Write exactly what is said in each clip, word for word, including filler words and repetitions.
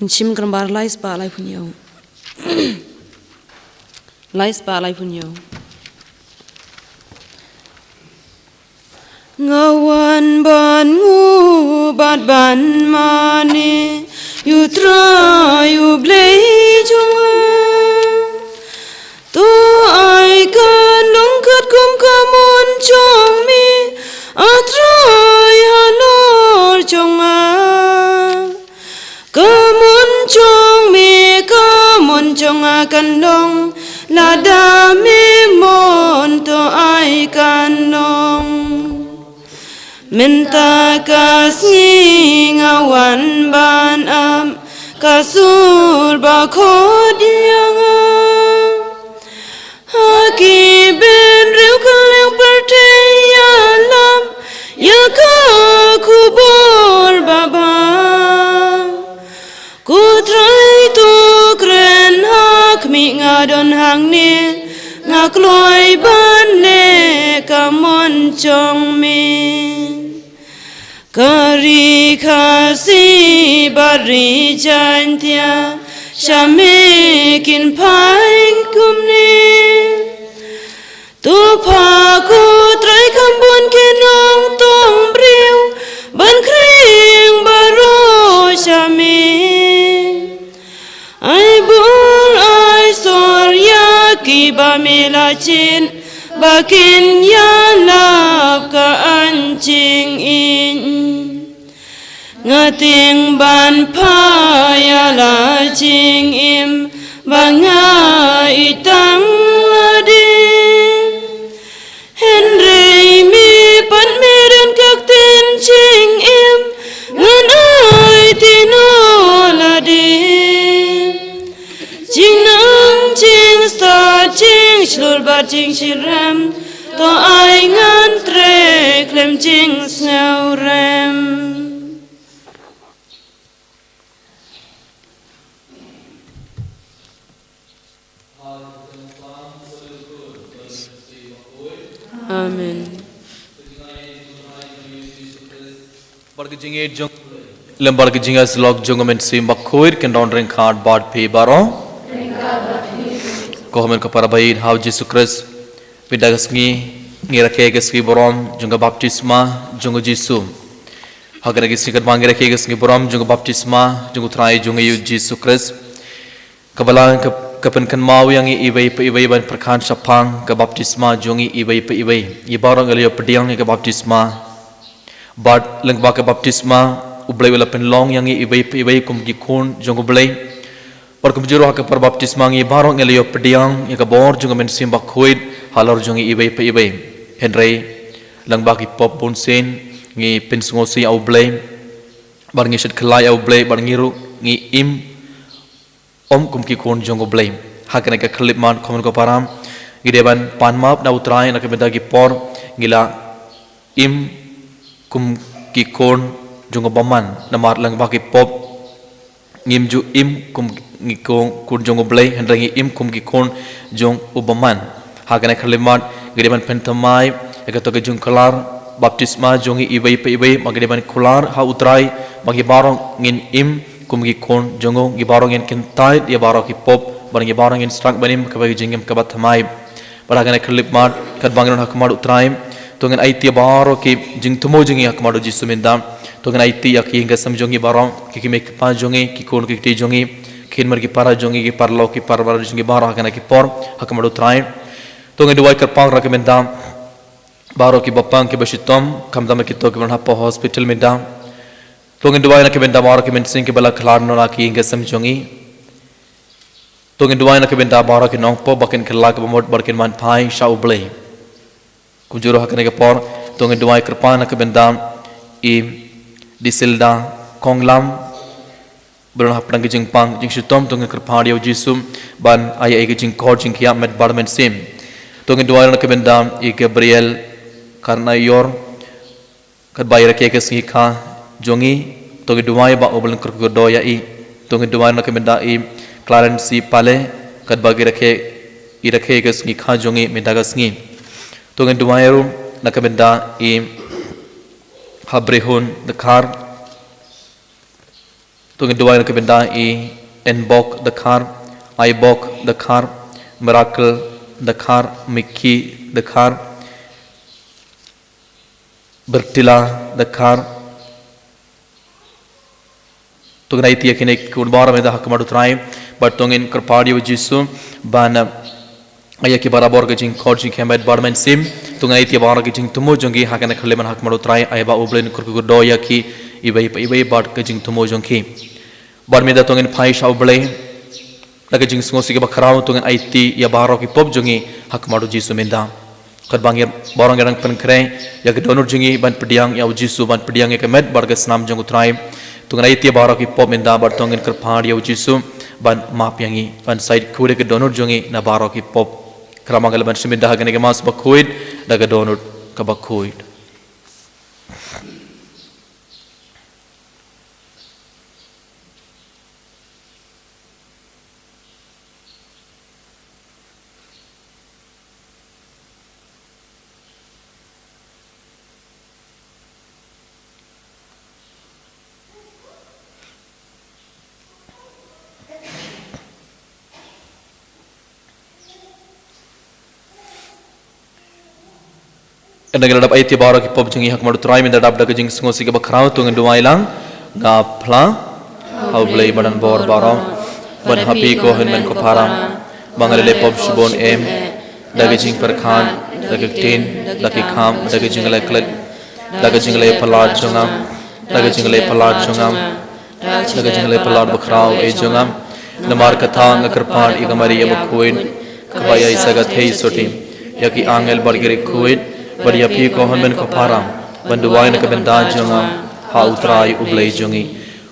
Shim kyrpang lai spah laiphew hynñiew. Lai spah laiphew hynñiew. Nga wan ban nguh bad ban mane ïa u Trai u Blei jong nga. To ai kan long katkum ka mon jong me, A Trai halor jong nga. Ka mon jong me, ka mon jong nga kan long, lada me mon to ai kan long. Mynta ka sngi nga wan ban ap ka sur ba khot ïa nga. Ha ki bynriew kylleng pyrthei ïalam ïa ka khubor babha. Ko Trai, to kren ha khmih nga don hangne, nga kloi ban leh ka mon jong me. Ka ri Khasi bad ri Jaintia sha me kin phai kumne. To phah, ko Trai, kham bun ki nongtong briew ban khring baroh sha me. Ai bor ai sor ïa kiba me la jied ba kin ïalap ka aiñ jingim. Nga tieng ban phah ïa la jingim ba nga ïeit tang lade. Hynrei me pat me don ka ktien jingim, ngan aiti noh lade. Jingnang jingstad jingshlur bad jingshitrhem, to ai ngan trei khlem jingsngewrem. Amen. Bad ka jingïeit jong, lem bad ka jingïasyllok jong u Mynsiem Bakhuid kin don ryngkat bad phi baroh. Ko hynmen ko para ba ïeit ha u Jisu Khrist. Mynta ka sngi ngi rakhe ka sngi burom jong ka baptisma jong u Jisu. Ha kane ka sngi katba ngi rakhe ka sngi burom jong ka baptisma jong u Trai jong ngi u Jisu Khrist. Kaba la ka, ka pynkynmaw ïa ngi iwei pa iwei ban pyrkhat shaphang ka baptisma jong ngi iwei pa iwei. Ngi baroh ngi la ïoh pdiang ïa ka baptisma. Bad lyngba ka baptisma, U Blei u la pynlong ïa ngi iwei pa iwei kum ki khun jong U Blei. Bad kumjuh ruh ha ka por baptisma ngi baroh ngi la ïoh pdiang ïa ka bor jong ka Mynsiem Bakhuid halor jong ngi iwei pa iwei. Hynrei lyngba ki pop bunsien ngi pynsngewsih ïa U Blei. Bad ngi shait khlaiñ ïa U Blei, bad ngi ruh ngi im ym kum ki khun jong U Blei. Ha kane ka khyllipmat, ko hynmen ko para, ngi dei ban pan map na U Trai na ka bynta ki por ngi la im kum ki khun jong u bymman, namar lyngba ki pop ngim ju im kum ki khun, khun jong U Blei, hynrei ngi im kum ki khun jong u bymman. Ha kane ka khyllipmat ngi dei ban pynthymmai ïa kato ka jingkular baptisma jong ngi iwei pa iwei, ba ngi dei ban kular ha U Trai ba ngi baroh ngin im kum ki khun jong u, ngi baroh ngin kyntait ïa baroh ki pop, bad ngi baroh ngin sdang ban im kaba ka jingim kaba thymmai. Bad ha kane ka khyllipmat, katba ngi don ha khmat U Trai, to ngin aiti ïa baroh ki jingthmu jong ngi ha khmat U Jisu mynta. To ngin aiti ïa ki ïing ki sem jong ngi baroh, ki kmie ki kpa jong ngi, ki khun ki kti jong ngi, ki hynmen ki para jong ngi, ki paralok ki parabangeit jong ngi baroh ha kane ka por ha khmat U Trai. To ngin duwai kyrpang ruh ka mynta baroh ki bapang ki bashitom, khamtam kito kiba don hapoh hospital mynta. To ngin duwai na ka bynta baroh ki mynsiem kiba la khlad noh na ki ïing ki sem jong ngi. To ngin duwai na ka bynta baroh ki nongpop ba kin kylla ka bamut bad kin wan phai sha U Blei. Kumjuh ruh ha kane ka por, to ngin duwai kyrpang na ka bynta i Disilda Konglam, ba don hapdeng ka jingpang jingshitom, to ngin kyrpad ïa U Jisu ban ai ïa i ka jingkhot jingkhiah met bad mynsiem. To ngin duwai na ka bynta i Gabriel Karnaior, katba i rakhe ka sngi kha jong i, to ngin duwai ba U Blei un kyrkhu kyrdoh ïa i. To ngin duwai na ka bynta i Clarence Pale, katba i rakhe, i rakhe ka sngi kha jong i mynta ka sngi. To ngin duwai ruh na ka bynta i Habrihun Dkhar, To ngin duwai na ka bynta i Enbok Dkhar, Aibok Dkhar, Miracle Dkhar, Miki Dkhar, Bertila Dkhar. To ngin aiti ïa kine ki khun baroh mynta ha khmat u Trai, bad to ngin kyrpad ïa u Jisu ban ai ïa ki barabor ka jingkhot jingkhein bad mynsiem. To ngin aiti ïa baroh ki jingthmu jong ki ha kane ka khyllipmat ha khmat u Trai, ai ba U Blei un kyrkhu kyrdoh ïa ki iwei pa iwei bad ka jingthmu jong ki. Bad mynta to ngin phai sha U Blei da ka jingsngewsih kaba khraw, to ngin aiti ïa baroh ki pop jong ngi ha khmat u Jisu mynta. Katba ngi baroh ngi dang pynkhreh ïa ka dohnud jong ngi ban pdiang ïa u Jisu, ban pdiang ïa ka met bad ka snam jong u Trai, to ngin aiti ïa baroh ki pop mynta bad to ngin kyrpad ïa u Jisu ban map ïa ngi, ban shait khuid ïa ka dohnud jong ngi na baroh ki pop. Kyrpad ïa ngi ban shim mynta ha kane ka Mass bakhuid da ka dohnud kaba khuid. Ynda ngi la dep aiti ïa baroh ki pop jong ngi ha khmat u Trai, mynta dap da ka jingsngewsih kaba khraw, to ngin duwai lang. Nga phla ha U Blei ba donbor baroh, bad ha phi ko hynmen ko para, ba nga la leh pop shibun em, da ka jingpyrkhat, da ka ktien, da ka kham, da ka jingleh klet, da ka jingleh palat jong nga, da ka jingleh palat jong nga, da ka jingleh palat bakhraw ei jong nga. Namar kata nga kyrpad ïa ka Maria bakhuid, kaba ïaishah ka theisotti ïa ki angel bad ki riewkhuid, bad ïa phi ko hynmen ko para, ban duwai na ka bynta jong nga ha u Trai U Blei jong ngi.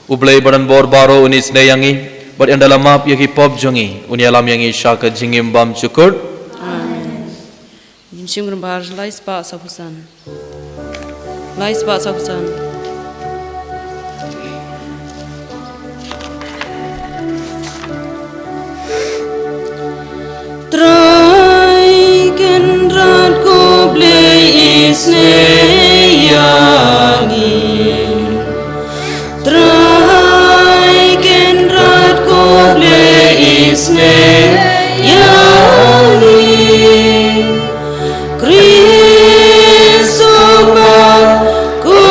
U Blei ba donbor baroh un isynei ïa ngi, bad ynda la map ïa ki pop jong ngi, un ïalam ïa ngi sha ka jingim bymjukut. Amen. Ngin shim kynmaw lai spah saphew san. Lai spah saphew san. Trai Kynrad ko Blei isynei ïa ngi. Trai Kynrad ko Blei isynei ïa ngi. Khrist u Bah, ko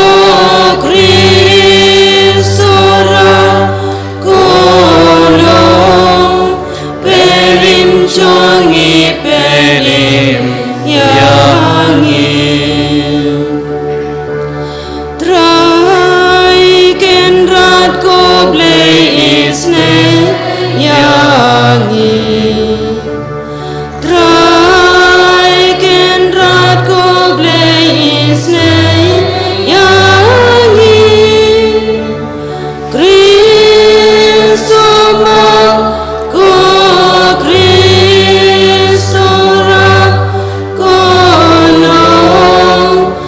Khrist u Rah, ko Nongpynim jong ngi, pynim ïa ngi. Trai Kynrad ko Blei isynei ïa ngi. Trai Kynrad ko Blei isynei ïa ngi. Khrist u Bah, ko Khrist u Rah, ko Nongpynim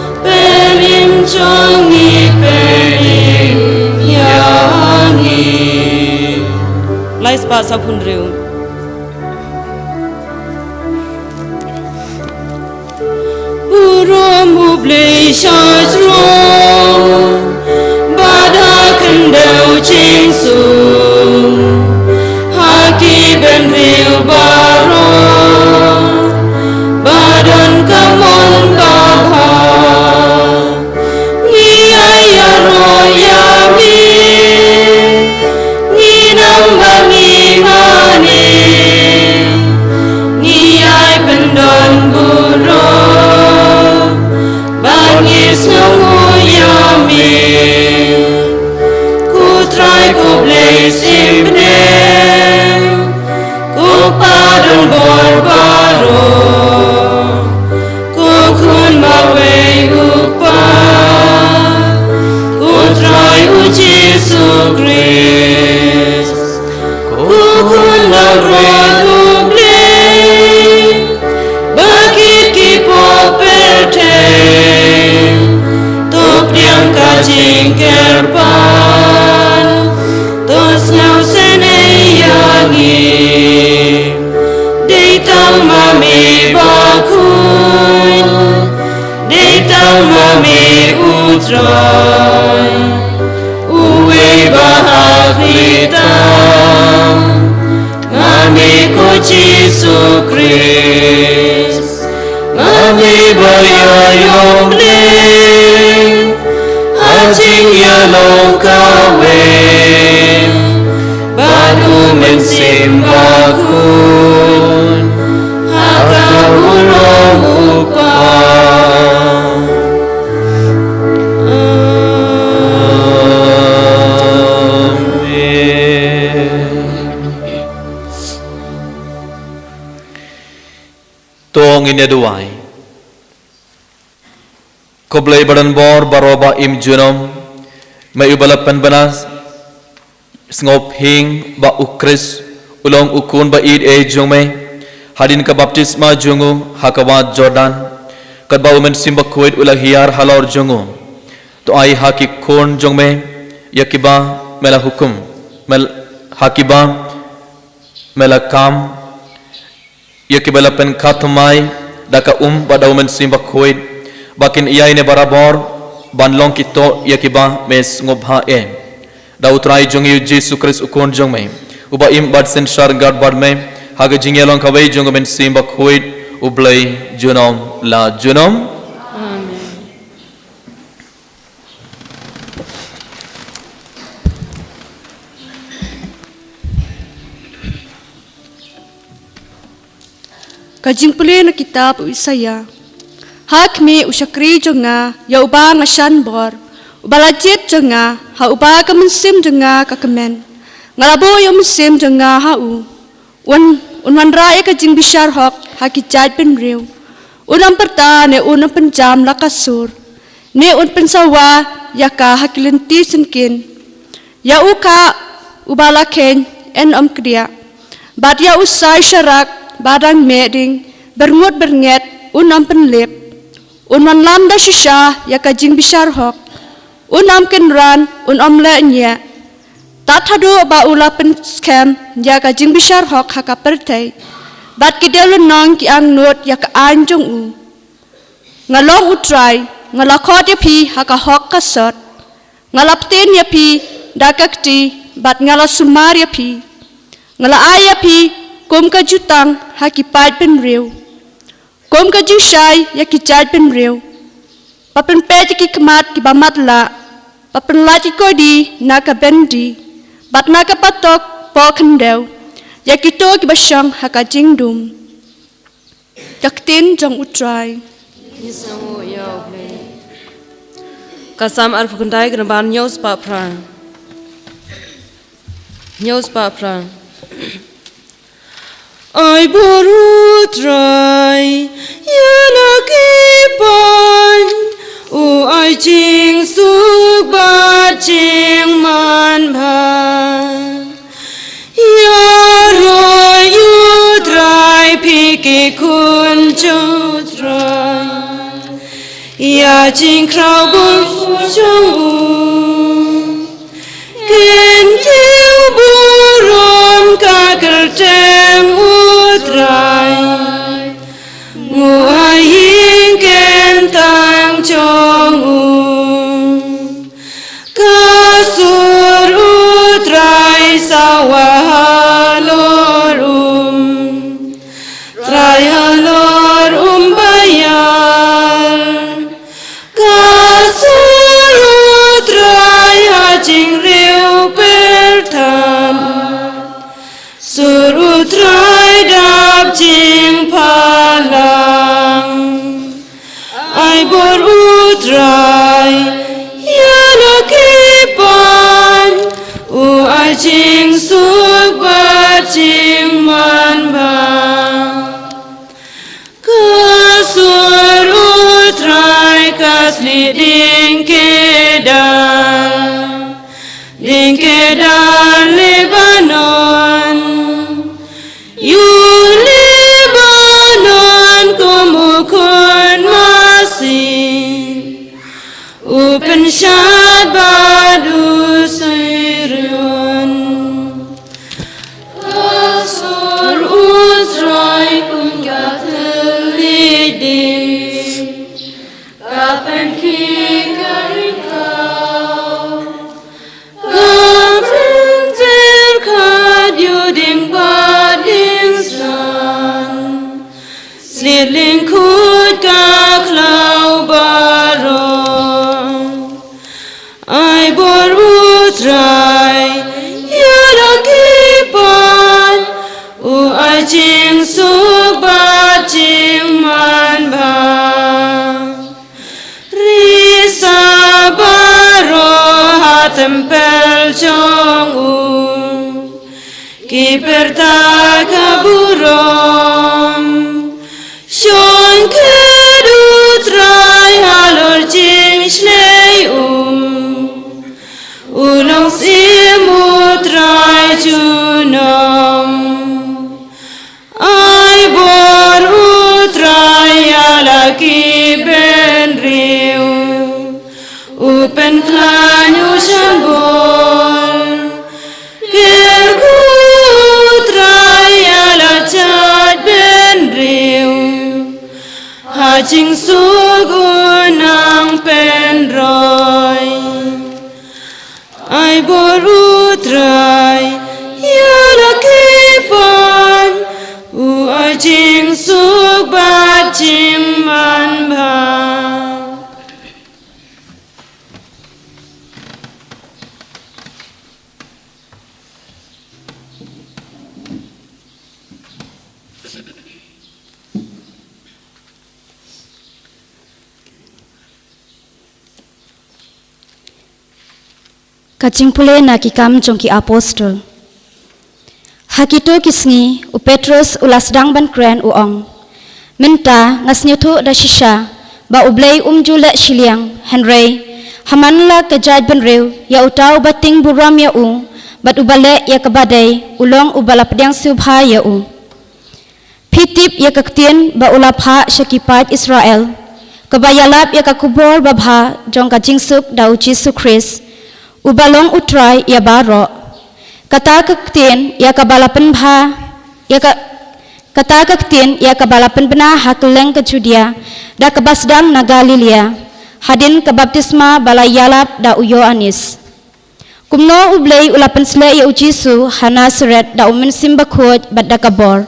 jong ngi, pynim ïa ngi. Lai spah saphew hynriew. Burom U Blei sha jrong, bad ha khyndew jingsuk, ha ki bynriew baroh, ba don ka mon babha. Ngi ai ïaroh ïa me, ngi nang ba ngi mane, ngi ai pyndonburom, ba ngi sngewnguh ïa me. Ko Trai ko Blei Symbnem, ko Pa donbor baroh, ko Khun bawei U Kpa, ko Trai U Jisu Khrist, ko Khun langbrot U Blei, ba kit ki pop pyrthei, to pdiang ka jingkyrpad, to sngewsynei ïa ngi. Dei tang ma me bakhuid, dei tang ma me U Trai, uwei ba ha Jisu Khrist, ma me ba ïa ïong ne ha jingïalong kawei bad U Mynsiem Bakhuid ha ka burom U Kpa. Amen. To ngin ïa duwai. Ko Blei ba don bor baroh ba im junom, me uba la pynbna sngewbha ba U Khrist u long u Khun ba ïeit jong me hadien ka baptisma jong u ha ka wah Jordan, katba U Mynsiem Bakhuid u la hiar halor jong u. To ai ha ki khun jong me ïa kiba me la hukum, me l-, ha kiba me la kam, ïa kiba la pynkhadthymmai da ka um bad da U Mynsiem Bakhuid, ba kin ïaineh barabor ban long kito ïa kiba me sngewbha eh. Da U Trai jong ngi U Jisu Khrist U Khun jong me, uba im bad synshar bad me ha ka jingïalong kawei jong U Mynsiem Bakhuid, U Blei junom la junom. Amen. Ka jingpule na kitab u Isaïah. Ha khmih u shakri jong nga, ïa uba nga shan bor, uba la jied jong nga, ha uba ka mynsiem jong nga ka kmen. Nga la buh ïa u mynsiem jong nga ha u. Un, un wanrah ïa ka jingbishar hok ha ki jaitbynriew. Un ym pyrta ne un ym pynjam la ka sur, ne un pynsawa ïa ka ha ki lynti syngkien. Ïa u khah uba la kheiñ un ym kdiah, bad ïa u sai sharak ba dang meh ding, byrngut byrnget, un ym pynlip. Un wanlam da shisha ïa ka jingbishar hok. Un ym kynran, un ym leh ñiah. Tad haduh ba u la pynskhem ïa ka jingbishar hok ha ka pyrthei, bad ki dewlynnong ki angnud ïa ka aiñ jong u. Nga long U Trai, nga la khot ïa phi ha ka hok ka sot. Nga la btin ïa phi da ka kti, bad nga la sumar ïa phi. Nga la ai ïa phi kum ka jutang ha ki paidbynriew, kum ka jingshai ïa ki jaitbynriew. Ba pynpeit ïa ki khmat kiba matlah, ba pynlait ïa ki koidi na ka byndi, bad na ka patok poh khyndew ïa kito kiba shong ha ka jingdum. Ka ktien jong U Trai. Ngi sngew ïa U Blei. Ka Salm arphew khyndai, ka lynnong hynñiew spah phra. Hynñiew spah phra. Ai bor U Trai ïa la ki paid, u ai jingsuk bad jingmanbha. Ïaroh ïa U Trai phi ki khun jong U Trai, ïa jingkhraw bor jong u. Kyntiew burom ka kyrteng U Trai, nguh ha ïing kyntang jong u. Ka sur U Trai sawa halor um, Trai halor um ba ïar. Ka sur U Trai ha jingriewpyrtham, sur U Trai dap jingphalang. Ai bor U Trai ïa la ki paid, u ai jingsuk bad jingmanbha. Ka sur U Trai ka slieh ding kedar, ding kedar Lebanon. Ïa u Lebanon kum u khun masi, u pynshad bad u Sirion. Ka sur U Trai Lyngkhuid ka khlaw baroh. Ai bor U Trai ïa la ki paid, u ai jingsuk bad jingmanbha. Risa baroh ha templ jong u, ki pyrta ka burom. Shongkit U Trai halor jingshlei um, u long syiem U Trai junom. Ai bor U Trai ïa la ki bynriew, u pynkhlaiñ u shan bor. Kyrkhu U Trai ïa la jaid bynriew, ha jingsuk u nang pynroi. Ai bor U Trai ïa la ki paid, u ai jingsuk bad jingmanbha. Ka jingpule na ki kam jong ki apostol. Ha kito ki sngi, u Petros u la sdang ban kren u ong, mynta nga sngewthuh da shisha ba U Blei um ju leh shiliang, hynrei ha man la ka jaid bynriew, ïa uta uba tieng burom ïa u bad uba leh ïa kaba dei, u long uba la pdiang sngewbha ïa u. Phi tip ïa ka ktien ba u la phah sha ki paid Israel, kaba ïalap ïa ka khubor babha jong ka jingsuk da U Jisu Khrist, uba long U Trai ïa baroh. Kata ka ktien ïa kaba la pynbha, ïa ka, kata ka ktien ïa kaba la pynbna ha kylleng ka Judia, da kaba sdang na Galilea, hadien ka baptisma ba la ïalap da u Ïoannis. Kumno U Blei u la pynsleh ïa U Jisu ha Nasaret da U Mynsiem Bakhuid bad da ka bor.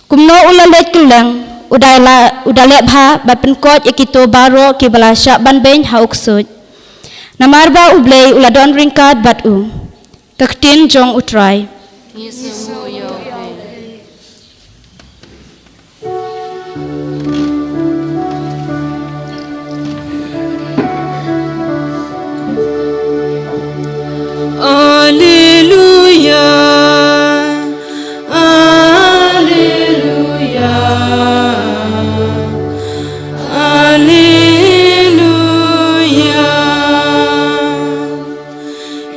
Kumno u la leit kylleng, u da la, u da leh bha bad pynkoit ïa kito baroh kiba la shah ban beiñ ha u ksuid. Namar ba U Blei u la don ryngkat bad u. Ka ktien jong U Trai. Alleluia, alleluia, alleluia.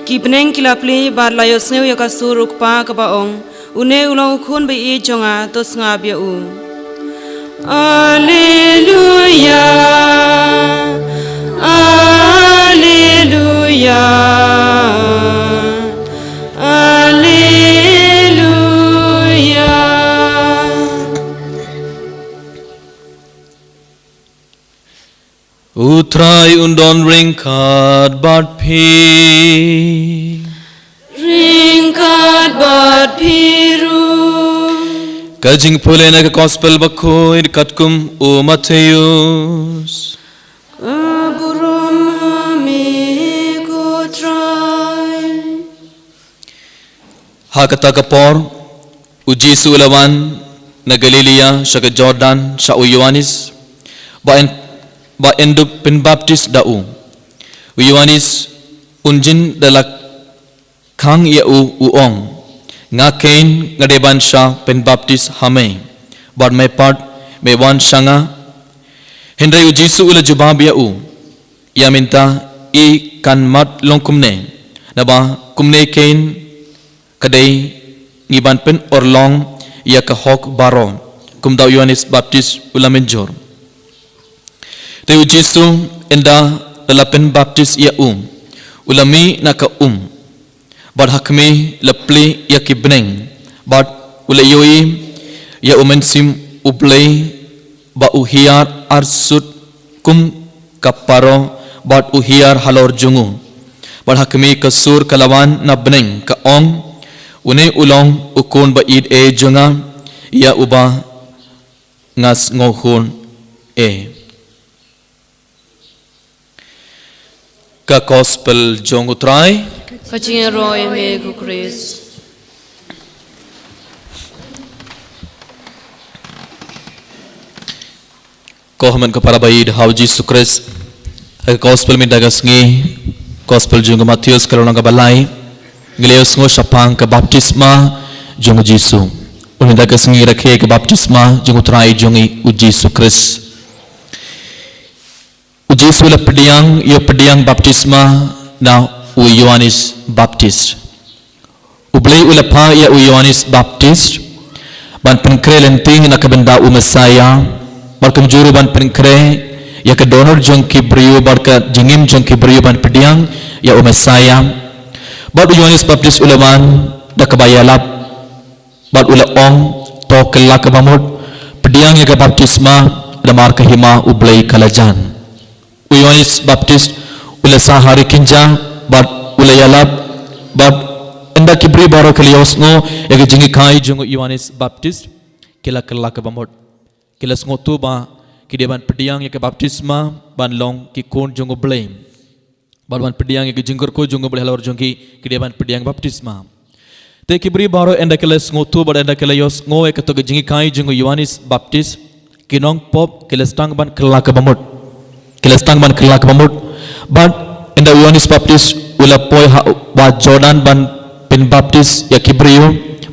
Ki bneng ki la plie bad la ïohsngew ïa ka sur u Kpa kaba ong, une u long u Khun ba ïeit jong nga, to sngap ïa u. Alleluia, alleluia, alleluia. U Trai un don ryngkat bad phi. Ryngkat bad phi ruh. Ka jingpule na ka Gospel Bakhuid katkum u Mathaios. Ka burom ha me ko Trai. Ha kata ka por, u Jisu u la wan na Galilea sha ka Jordan sha u Ïoannis, ba yn, ba yn dup pynbaptis da u. U Ïoannis un jin da la khang ïa u, u ong, nga kein nga dei ban shah pynbaptis ha me, bad me pat me wan sha nga? Hynrei u Jisu u la jubab ïa u, ïa mynta i kan mat long kumne, naba kumne kein ka dei ngi ban pynurlong ïa ka hok baroh, kumta u Ïoannis Baptis u la mynjur. Te u Jisu ynda la pynbaptis ïa u, u la mih na ka um, bad ha khmih la plie ïa ki bneng, bad u la ïohi ïa u Mynsiem U Blei ba u hiar arsut kum ka paro, bad u hiar halor jong u. Bad ha khmih ka sur ka la wan na bneng ka ong, une u long u Khun ba ïeit jong nga, ïa uba Nga sngew hun e. Ka Gospel jong U Trai. Ka jingïaroh ïa me ko Khrist. Ko hynmen ko para baieit ha U Jisu Khrist. Ha ka Gospel mynta ka sngi, Gospel jong u Mathaios ka lynnong kaba lai. Ngi la ïohsngew shaphang ka baptisma jong U Jisu. Mynta ka sngi rakhe ka baptisma jong U Trai jong ngi U Jisu Khrist. U Jisu u la pdiang, ïa pdiang baptisma na u Ïoannis Baptist. U Blei u la phah ïa u Ïoannis Baptist ban pynkhreh lynti na ka bynta u Messaïah, bad kumjuh ruh ban pynkhreh ïa ka dohnud jong ki briew bad ka jingim jong ki briew ban pdiang ïa u Messaïah. Bad u Ïoannis Baptist u la wan da kaba ïalap, bad u la ong, to kylla kaba mut, pdiang ïa ka baptisma, namar ka hima U Blei ka la jan. U Ïoannis Baptist u la sah ha ri kynja, bad u la ïalap, bad ynda ki briew baroh ki la ïohsngew ïa ka jinghikai jong u Ïoannis Baptist, ki la kylla kaba mut. Ki la sngewthuh ba ki dei ban pdiang ïa ka baptisma ban long ki khun jong U Blei. Bad ban pdiang ïa ka jingkyrkhu jong U Blei halor jong ki, ki dei ban pdiang baptisma. Te ki briew baroh ynda ki la sngewthuh bad ynda ki la ïohsngew ïa kato ka jinghikai jong u Ïoannis Baptist, ki nongpop ki la sdang ban kylla kaba mut. Ki la sdang ban kylla kaba mut. Bad ynda u Ïoannis Baptist u la poi ha Wah Jordan ban pynbaptis ïa ki briew,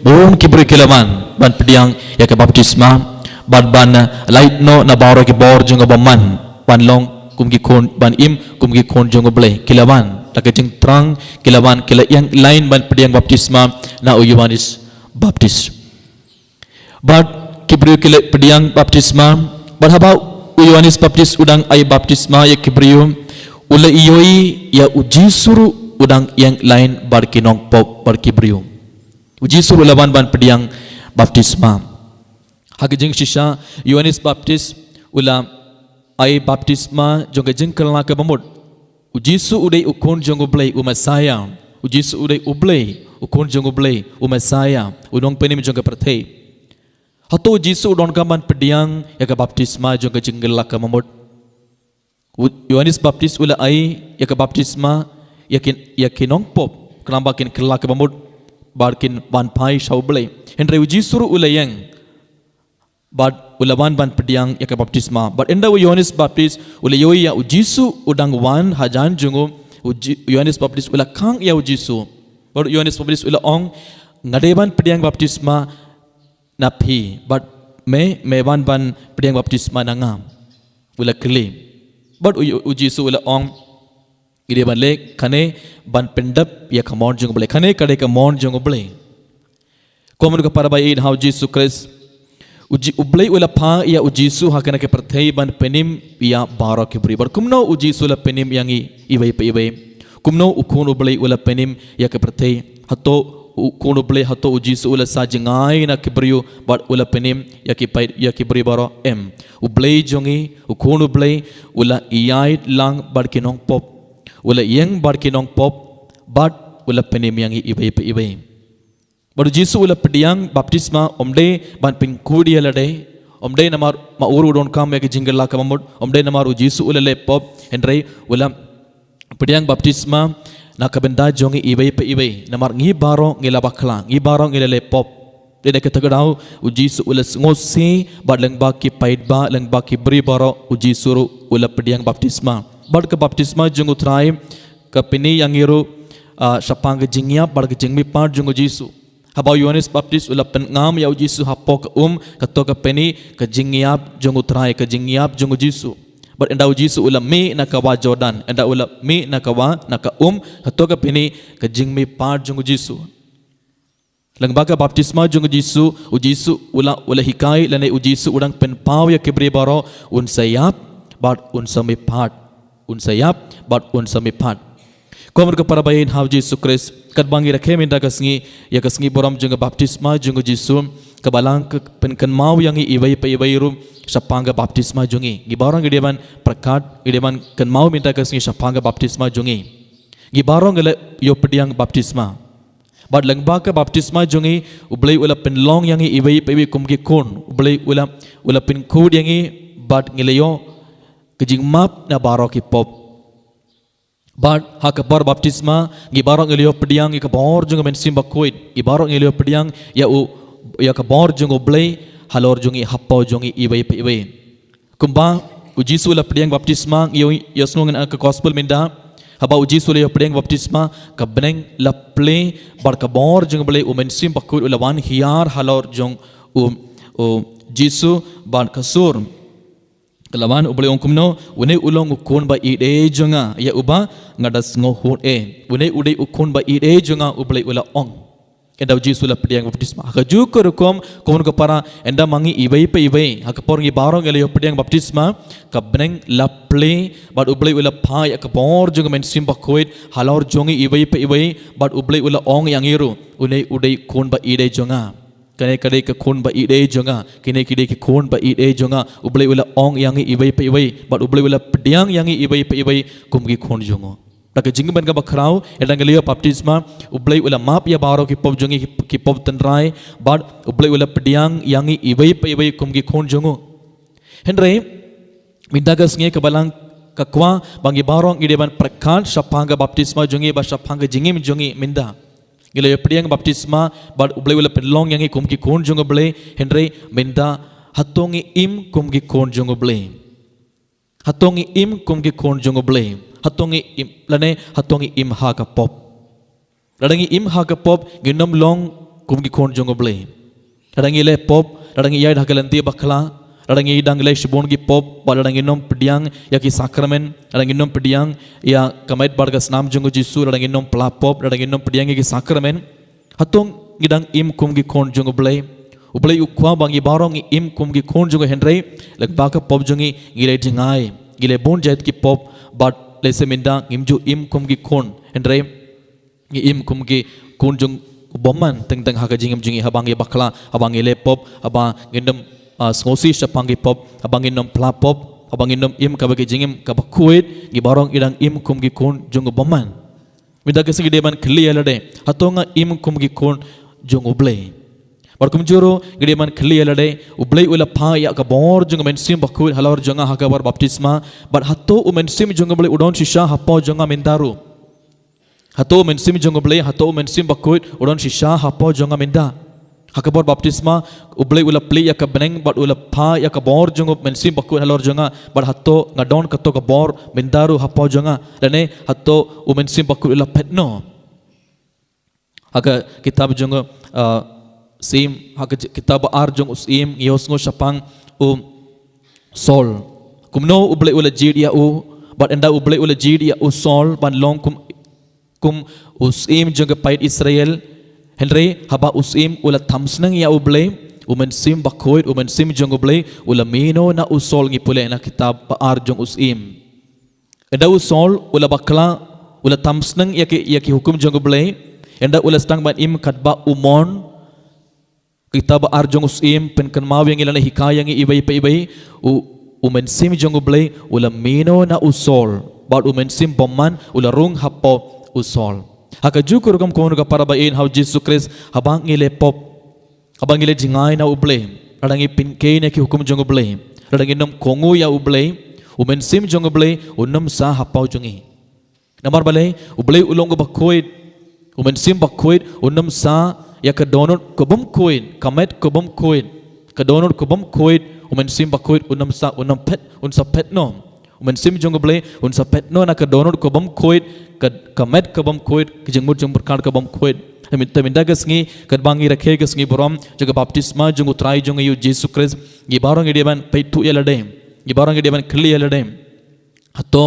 bun ki briew ki la wan ban pdiang ïa ka baptisma, bad ban, eh, lait noh na baroh ki bor jong ka bymman, ban long kum ki khun, ban im kum ki khun jong U Blei. Ki la wan da ka jingthrang, ki la wan, ki la ïeng lain ban pdiang baptisma na u Ïoannis Baptist. Bad ki briew ki la pdiang baptisma, bad haba u Ïoannis Baptist u dang ai baptisma ïa ki briew, u la ïohi ïa U Jisu ruh u dang ïeng lain bad ki nongpop bad ki briew. U Jisu ruh u la wan ban pdiang baptisma. Ha ka jingshisha, Ïoannis Baptist u la ai baptisma jong ka jingkylla kaba mut. U Jisu u dei u khun jong U Blei, u Messaïah. U Jisu u dei U Blei, u khun jong U Blei, u Messaïah, u nongpynim jong ka pyrthei. Hato U Jisu u donkam ban pdiang ïa ka baptisma jong ka jingkylla kaba mut? U Ïoannis Baptist u la ai ïa ka baptisma ïa ki, ïa ki nongpop, khnang ba kin kylla kaba mut, bad kin wan phai sha U Blei. Hynrei U Jisu ruh u la ïeng, bad u la wan ban pdiang ïa ka baptisma. Bad ynda u Ïoannis Baptist u la ïohi ïa U Jisu u dang wan hajan jong u, u Ji-, u Ïoannis Baptist u la khang ïa U Jisu. Bad u Ïoannis Baptist u la ong, nga dei ban pdiang baptisma na phi, bad me, me wan ban pdiang baptisma na nga? U la kylli. Bad u, U Jisu u la ong, ngi dei ban leh kane ban pyndep ïa ka mon jong U Blei. Kane ka dei ka mon jong U Blei. Ko hynmen ko para baieit ha U Jisu Khrist, U Ji-, U Blei u la phah ïa U Jisu ha kane ka pyrthei ban pynim ïa baroh ki briew. Bad kumno U Jisu u la pynim ïa ngi iwei pa iwei? Kumno u Khun U Blei u la pynim ïa ka pyrthei? Hato u Khun U Blei, hato U Jisu u la sah jngai na ki briew bad u la pynim ïa ki paid, ïa ki briew baroh? Em. U Blei jong ngi, u Khun U Blei, u la ïaid lang bad ki nongpop. U la ïeng bad ki nongpop, bad u la pynim ïa ngi iwei pa iwei. Bad U Jisu u la pdiang baptisma, ym dei ban pynkhuid ïa lade, ym dei namar ma u ruh u donkam ïa ka jingkylla kaba mut, ym dei namar U Jisu u la leh pop, hynrei u la pdiang baptisma na ka bynta jong ngi iwei pa iwei, namar ngi baroh ngi la bakla, ngi baroh ngi la leh pop. Dei na kata ka daw U Jisu u la sngewsih bad lyngba ki paidbah, lyngba ki briew baroh, U Jisu ruh u la pdiang baptisma. Bad ka baptisma jong U Trai ka pyni ïa ngi ruh, ah, shaphang ka jingïap bad ka jingmihpat jong U Jisu. Haba u Ïoannis Baptist u la pynngam ïa U Jisu hapoh ka um, kato ka pyni ka jingïap jong U Trai, ka jingïap jong U Jisu. Bad ynda U Jisu u la mih na ka Wah Jordan, ynda u la mih na ka wah, na ka um, kato ka pyni ka jingmihpat jong U Jisu. Lyngba ka baptisma jong U Jisu, U Jisu u la, u la hikai lane U Jisu u dang pynpaw ïa ki briew baroh, un sa ïap bad un sa mihpat. Un sa ïap bad un sa mihpat. Ko hynmen ko para baieit ha U Jisu Khrist, katba ngi rakhe mynta ka sngi ïa ka sngi burom jong ka baptisma jong U Jisu, ka Balang ka pynkynmaw ïa ngi iwei pa iwei ruh shaphang ka baptisma jong ngi. Ngi baroh ngi dei ban pyrkhat, ngi dei ban kynmaw mynta ka sngi shaphang ka baptisma jong ngi. Ngi baroh ngi la ïoh pdiang baptisma. Bad lyngba ka baptisma jong ngi, U Blei u la pynlong ïa ngi iwei pa iwei kum ki khun. U Blei u la, u la pynkhuid ïa ngi, bad ngi la ïoh ka jingmap na baroh ki pop. Bad ha ka por baptisma, ngi baroh ngi la ïoh pdiang ïa ka bor jong U Mynsiem Bakhuid. Ngi baroh ngi la ïoh pdiang ïa u, ïa ka bor jong U Blei halor jong ngi, hapoh jong ngi iwei pa iwei. Kumba U Jisu u la pdiang baptisma, ngi ïoh, ïohsngew ngi na ka gospel mynta, haba U Jisu u la ïoh pdiang baptisma, ka bneng la plie, bad ka bor jong U Blei, U Mynsiem Bakhuid u la wan hiar halor jong U, U Jisu, bad ka sur ka la wan. U Blei u ong kumno? Une u long U Khun ba ïeit jong nga, ïa uba nga da sngewhun eh. Une u dei U Khun ba ïeit jong nga, U Blei u la ong. Ynda U Jisu u la pdiang baptisma. Ha kajuh ka rukom, ko hynmen ko para, ynda ma ngi iwei pa iwei, ha ka por ngi baroh ngi la ïoh pdiang baptisma, ka bneng la plie, bad U Blei u la phah ïa ka bor jong U Mynsiem Bakhuid halor jong ngi iwei pa iwei, bad U Blei u la ong ïa ngi ruh, une u dei U Khun ba ïeit jong nga. Kane ka dei ka khun ba ïeit jong nga. Kine ki dei ki khun ba ïeit jong nga. U Blei u la ong ïa ngi iwei pa iwei. Bad U Blei u la pdiang ïa ngi iwei pa iwei kum ki khun jong u. Da ka jingim kaba khraw, ynda ngi la ïoh baptisma, U Blei u la map ïa baroh ki pop jong ngi, ki, ki pop tynrai. Bad U Blei u la pdiang ïa ngi iwei pa iwei kum ki khun jong u. Hynrei, mynta ka sngi ka Balang ka kwah ba ngi baroh ngi dei ban pyrkhat shaphang ka baptisma jong ngi, bad shaphang ka jingim jong ngi mynta. Ngi la ïoh pdiang baptisma, bad U Blei u la pynlong ïa ngi kum ki khun jong U Blei, hynrei mynta hato ngi im kum ki khun jong U Blei? Hato ngi im kum ki khun jong U Blei? Hato ngi im, lane hato ngi im ha ka pop? Lada ngi im ha ka pop, ngin ym long kum ki khun jong U Blei. Lada ngi leh pop, lada ngi ïaid ha ka lynti bakla, lada ngi dang leh shibun ki pop, bad lada ngin ym pdiang ïa ki sakramen, lada ngin ym pdiang ïa ka met bad ka snam jong U Jisu, lada ngin ym pla pop, lada ngin ym pdiang ïa ki sakramen, hato ngi dang im kum ki khun jong U Blei? U Blei u kwah ba ngi baroh ngi im kum ki khun jong u, hynrei lyngba ka pop jong ngi, ngi leh jngai, ngi leh bun jait ki pop, bad lehse mynta ngim ju im kum ki khun, hynrei ngi im kum ki khun jong u bymman teng teng ha ka jingim jong ngi, haba ngi bakla, haba ngi leh pop, haba ngin ym, ah, sngewsih shaphang ki pop, haba ngin ym pla pop, haba ngin ym im kaba ki jingim kaba khuid, ngi baroh ngi dang im kum ki khun jong u bymman. Mynta ka sngi ngi dei ban kylli ïa lade, hato nga im kum ki khun jong U Blei? Bad kumjuh ruh ngi dei ban kylli ïa lade, U Blei u la phah ïa ka bor jong U Mynsiem Bakhuid halor jong nga ha ka bor baptisma, bad hato U Mynsiem jong U Blei u don shisha hapoh jong nga mynta ruh? Hato U Mynsiem jong U Blei, hato U Mynsiem Bakhuid u don shisha hapoh jong nga mynta? Ha ka bor baptisma, U Blei u la plie ïa ka bneng, bad u la phah ïa ka bor jong U Mynsiem Bakhuid halor jong nga, bad hato nga don kato ka bor mynta ruh hapoh jong nga? Lane hato U Mynsiem Bakhuid u la phet noh? Ha ka kitab jong u, ah, Syiem, ha ka j-, kitab ba ar jong u Syiem, ngi ïohsngew shaphang u Saul. Kumno U Blei u la jied ïa u, bad ynda U Blei u la jied ïa u Saul ban long kum, kum u syiem jong ka paid Israel. Hynrei haba u syiem u la tham sneng ïa U Blei, U Mynsiem Bakhuid, U Mynsiem jong U Blei u la mih noh na u Saul, ngi pule na kitab ba ar jong u Syiem. Ynda u Saul u la bakla, u la tham sneng ïa ki, ïa ki hukum jong U Blei, ynda u la sdang ban im katba u mon, kitab ba ar jong u Syiem pynkynmaw ïa ngi lane hikai ïa ngi iwei pa iwei, u, U Mynsiem jong U Blei u la mih noh na u Saul, bad U Mynsiem bymman u la rung hapoh u Saul. Ha kajuh ka rukom ko hynmen ko para ba ïeit ha U Jisu Khrist, haba ngi leh pop, haba ngi leh jngai na U Blei, lada ngi pynkiew na ki hukum jong U Blei, lada ngin ym kohnguh ïa U Blei, U Mynsiem jong U Blei un ym sah hapoh jong ngi. Namar balei? U Blei u long uba khuid. U Mynsiem Bakhuid un ym sah ïa ka dohnud ka bym khuid, ka met ka bym khuid. Ka dohnud ka bym khuid, U Mynsiem Bakhuid un ym sah, un ym phet, un sa phet noh. U Mynsiem jong U Blei un sa phet noh na ka dohnud ka bym khuid, ka, ka met ka bym khuid, ka jingmut jingpyrkhat ka bym khuid. Te mynta ka sngi, katba ngi rakhe ka sngi burom jong ka baptisma jong U Trai jong ngi U Jisu Khrist, ngi baroh ngi dei ban peit thuh ïa lade. Ngi baroh ngi dei ban kylli ïa lade, hato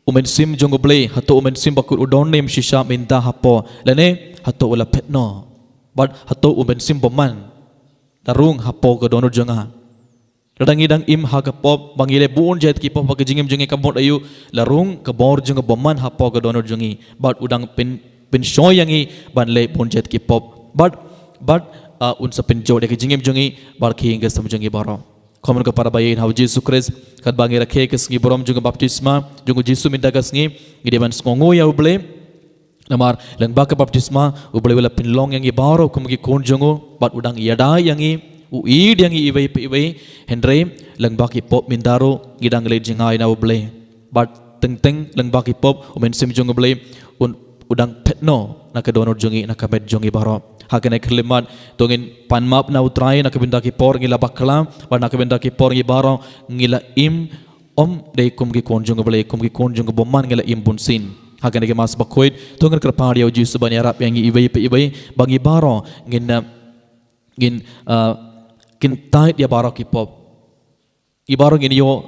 U Mynsiem jong U Blei, hato U Mynsiem Bakhuid u don ne em shisha mynta hapoh, lane hato u la phet noh? Bad hato U Mynsiem bymman la rung hapoh ka dohnud jong nga? Lada ngi dang im ha ka pop, ba ngi leh bun jait ki pop, ba ka jingim jong ngi kam mut aïu, la rung ka bor jong U bymman hapoh ka dohnud jong ngi, bad u dang pyn, pynshoi ïa ngi ban leh bun jait ki pop. Bad, bad, ah, un sa pynjot ïa ka jingim jong ngi bad ka ïing ka sem jong ngi baroh. Ko hynmen ko para ba ïeit ha U Jisu Khrist, katba ngi rakhe ka sngi burom jong ka baptisma jong U Jisu mynta ka sngi, ngi dei ban sngewnguh ïa U Blei, Namar lyngba ka baptisma, U Blei u la pynlong ïa ngi baroh kum ki khun jong u, bad u dang ïada ïa ngi, u ïeit ïa ngi iwei pa iwei, hynrei lyngba ki pop mynta ruh ngi dang leit jngai na U Blei. Bad teng teng lyngba ki pop, U Mynsiem jong U Blei un, u dang phet noh na ka dohnud jong ngi, na ka met jong ngi baroh. Ha kane ka khyllipmat, to ngin pan map na U Trai na ka bynta ki por ngi la bakla, bad na ka bynta ki por ngi baroh ngi la im ym dei kum ki khun jong U Blei, kum ki khun jong u bymman ngi la im bunsien. Ha kane ka Mass bakhuid, to ngin kyrpad ïa U Jisu ban ïarap ïa ngi iwei pa iwei, ba ngi baroh ngin, uh, ngin, uh, kyntait ïa baroh ki pop. Ngi baroh ngin ïoh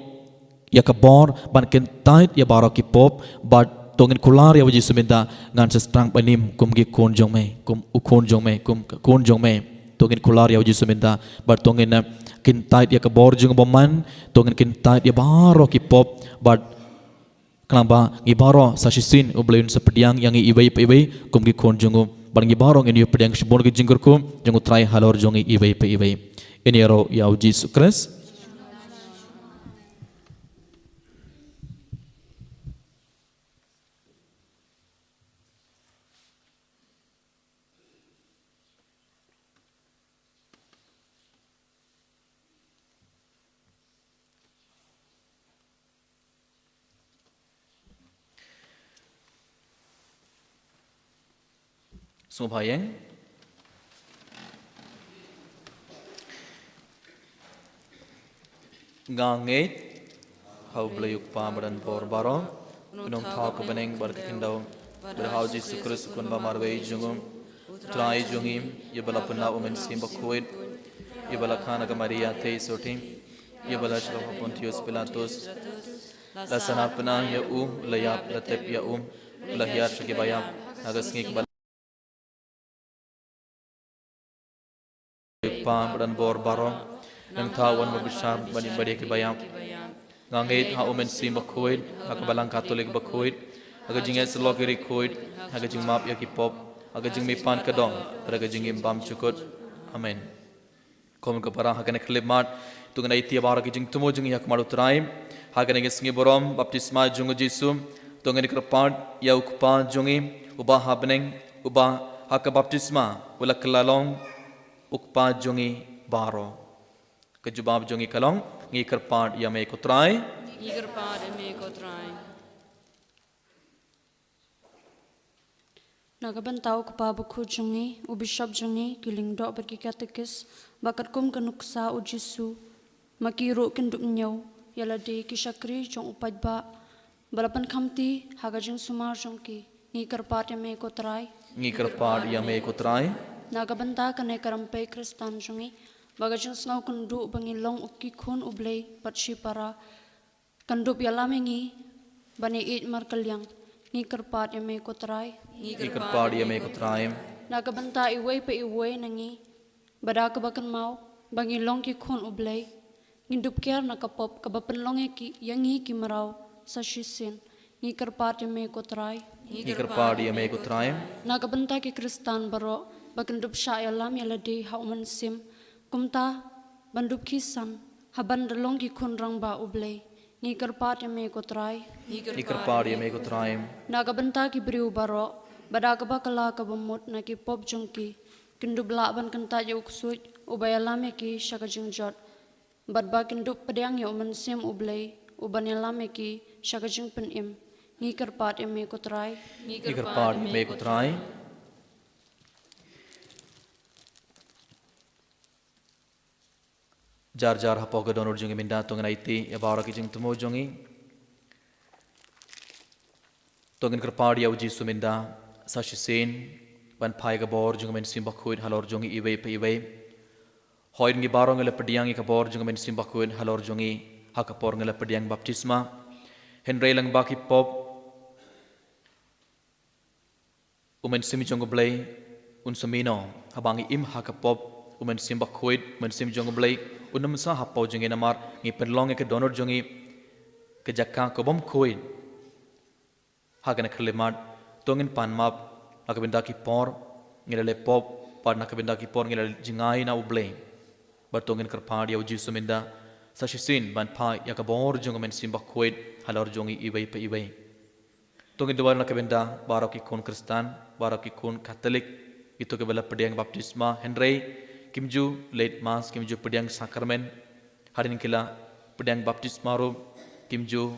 ïa ka bor ban kyntait ïa baroh ki pop, bad to ngin kular ïa U Jisu mynta, ngan sa sdang ban im kum ki khun jong me, kum u khun jong me, kum ka khun jong me. To ngin kular ïa U Jisu mynta, bad to ngin, uh, kyntait ïa ka bor jong u bymman, to ngin kyntait ïa baroh ki pop, bad khnang ba ngi baroh sa shisien U Blei un sa pdiang ïa ngi iwei pa iwei kum ki khun jong u. Bad ngi baroh ngin ïoh pdiang shibun ki jingkyrkhu jong U Trai halor jong ngi iwei pa iwei. Ngin ïaroh ïa U Jisu Khrist. Sngewbha ïeng. Nga ngeit ha U Blei U Kpa badonbor baroh, U Nongthaw ka bneng bad ka khyndew, bad ha U Jisu Khrist U Khun ba marwei jong u, U Trai jong ngi, ïa ba la pynlah U Mynsiem Bakhuid, ïa ba la kha na ka Maria Theisotti, ïa ba la shah ha Pontius Pilatus, la sah na bneng ïa u, la ïap, la tep ïa u, la hiar sha kiba ïap, ha ka sngi kaba Kpa badonbor baroh, Nongthaw uban bishar bad ïa kiba ïap. Nga ngeit ha U Mynsiem Bakhuid, ha ka Balang Katholik bakhuid, ha ka jingïasyllok ïa ki riewkhuid, ha ka jingmap ïa ki pop, ha ka jingmihpat ka doh, bad ha ka jingim bymjukut. Amen. Ko para, ha kane ka khyllipmat, to ngin ïa ïaid baroh ki jingthmu jong ngi ha khmat U Trai. Ha kane ka sngi burom baptisma jong U Jisu, to ngin kyrpad ïa U Kpa jong ngi, uba ha bneng, uba ha ka baptisma u la kylla long U Kpa jong ngi baroh. Ka jubab jong ngi ka long, ngi kyrpad ïa me ko Trai. Ngi kyrpad ïa me ko Trai. Na ka bynta u kpa bakhuid jong ngi, u bishop jong ngi, ki lyngdoh bad ki katekis, ba katkum ka nuksa U Jisu, ma ki ruh kin dup ñiew ïa lade ki shakri jong u paidbah ba la pynkhamti ha ka jingsumar jong ki. Ngi kyrpad ïa me ko Trai. Ngi kyrpad ïa me ko Trai. Na ka bynta kane ka rympei Khristan jong ngi, ba ka jingsngew kynduh ba ngi long u ki khun U Blei bad shipara kan dup ïalam ïa ngi ban ïaieit markylliang. Ngi kyrpad ïa me ko Trai. Ngi kyrpad ïa me ko Trai. Na ka bynta iwei pa iwei na ngi, ba da kaba kynmaw ba ngi long ki khun U Blei, ngin dup kiar na ka pop kaba pynlong ïa ki, ïa ngi ki mraw sa shisien. Ngi kyrpad ïa me ko Trai. Ngi kyrpad ïa me ko Trai. Na ka bynta ki Khristan baroh ba kin dup shah ïalam ïa lade ha U Mynsiem, kumta ban dup khie san ha ban da long ki khun rangbah U Blei. Ngi kyrpad ïa me ko Trai. Ngi kyrpad ïa me ko Trai. Na ka bynta ki briew baroh ba da kaba kylla kaba mut na ki pop jong ki, kin dup lah ban kyntait ïa u ksuid uba ïalam ïa ki sha ka jingjot, bad ba kin dup pdiang ïa U Mynsiem U Blei uban ïalam ïa ki sha ka jingpynim. Ngi kyrpad ïa me ko Trai. Ngi kyrpad ïa me ko Trai. Jar jar hapoh ka dohnud jong ngi mynta, to ngin ïa ïaid ïa baroh ki jingthmu jong ngi. To ngin kyrpad ïa U Jisu mynta sa shisien ban phai ka bor jong U Mynsiem Bakhuid halor jong ngi iwei pa iwei. Hooid, ngi baroh ngi la pdiang ïa ka bor jong U Mynsiem Bakhuid halor jong ngi ha ka por ngi la pdiang baptisma. Hynrei lyngba ki pop, U Mynsiem jong U Blei un sa mih noh. Haba ngi im ha ka pop, U Mynsiem Bakhuid, U Mynsiem jong U Blei un ym sa hapoh jong ngi, namar ngi pynlong ïa ka dohnud jong ngi ka jaka ka bym khuid. Ha kane ka khyllipmat, to ngin pan map na ka bynta ki por ngi la leh pop, bad na ka bynta ki por ngi la jngai na U Blei. Bad to ngin kyrpad ïa U Jisu mynta sa shisien ban phai ïa ka bor jong U Mynsiem Bakhuid halor jong ngi iwei pa iwei. To ngin duwai na ka bynta baroh ki khun Khristan, baroh ki khun Katholik, kito kiba la pdiang baptisma hynrei kim ju leit mass, kim ju pdiang sakramen. Hadien ki la pdiang baptisma ruh kim ju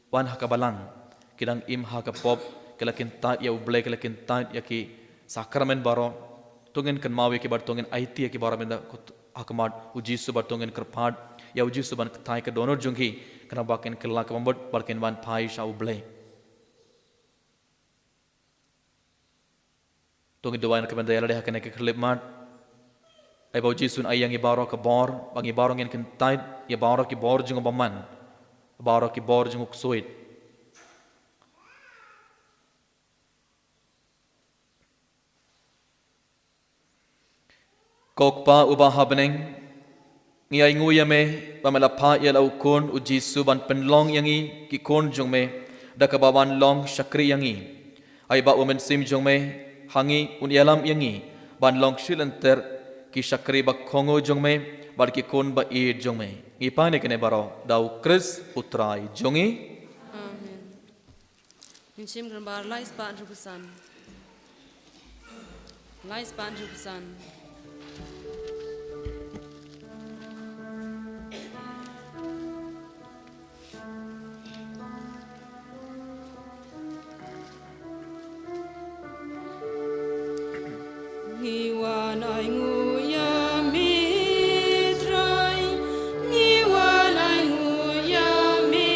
wan ha ka balang, ki dang im ha ka pop, ki la kyntait ïa U Blei, ki la kyntait ïa ki sakramen baroh. To ngin kynmaw ïa ki bad to ngin aiti ïa ki baroh mynta ha khmat U Jisu bad to ngin kyrpad ïa U Jisu ban kthai ka dohnud jong ki, khnang ba kin kylla ka bamut bad kin wan phai sha U Blei. To ngin duwai na ka bynta ïa lade ha kane ka khyllipmat. Ai ba U Jisu un ai ïa ngi baroh ka bor ba ngi baroh ngin kyntait ïa baroh ki bor jong u bymman, baroh ki bor jong u ksuid. Ko Kpa uba ha bneng, ngi ainguh ïa me ba me la phah ïa la u Khun U Jisu ban pynlong ïa ngi ki khun jong me da kaba wan long shakri ïa ngi. Ai ba U Mynsiem jong me ha ngi un ïalam ïa ngi ban long shi lynter ki shakri ba kohnguh jong me bad ki khun ba ïeit jong me. Ngi pan ïa kane baroh da U Khrist U Trai jong ngi. Amen. Mynsiem Kynrad lai spah hynriewphew san. Lai spah hynriewphew san. Ngi wan ainguh ïa me Trai, ngi wan ainguh ïa me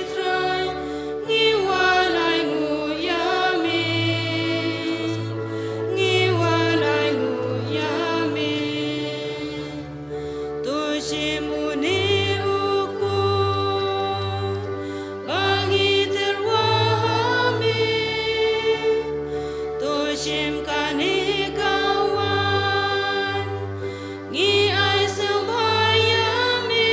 Trai, ngi wan ainguh ïa me, ngi wan ainguh ïa me. To shim une u kpu ba ngi tyrwa ha me. To shim kane ka waiñ, ngi ai sngewbha ïa me.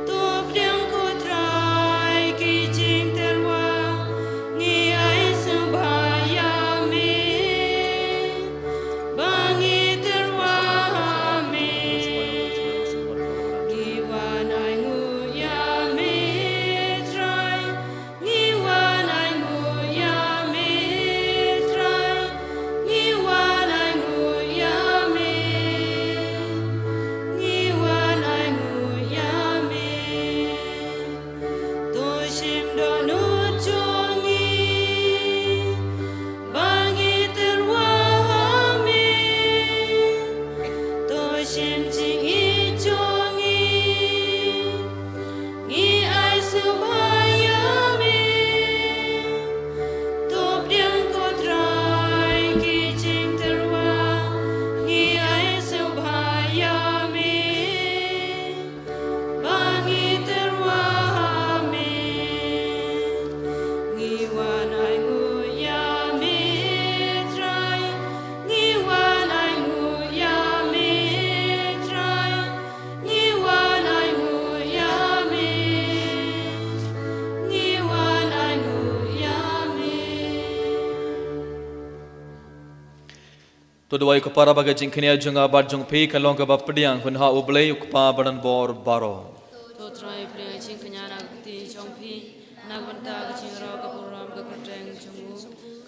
To pdiang ko Trai ki jingtyrwa, ngi ai sngewbha ïa me. Ba ngi tyrwa ha me. Ngi wan ainguh ïa me Trai, ngi wan ainguh ïa me Trai, ngi wan ainguh ïa me, ngi wan ainguh ïa me. To shim dohnud jong ngi ba ngi tyrwa ha me. To shim jingïeit jong ngi, ngi ai sngewbha ïa me. To pdiang ko Trai ki jingtyrwa, ngi ai sngewbha ïa me. Ba ngi tyrwa ha me. Ngi wan ainguh ïa me Trai, ngi wan ainguh ïa me Trai, ngi wan ainguh ïa me, ngi wan ainguh ïa me. To duwai ko para ba ka jingkñia jong nga bad jong phi kan long kaba pdiang hun ha U Blei U Kpa ba don bor baroh. To Trai pdiang jingkñia na ka kti jong phi na ka bynta ka jingïarap ka burom ka kyrteng jong u,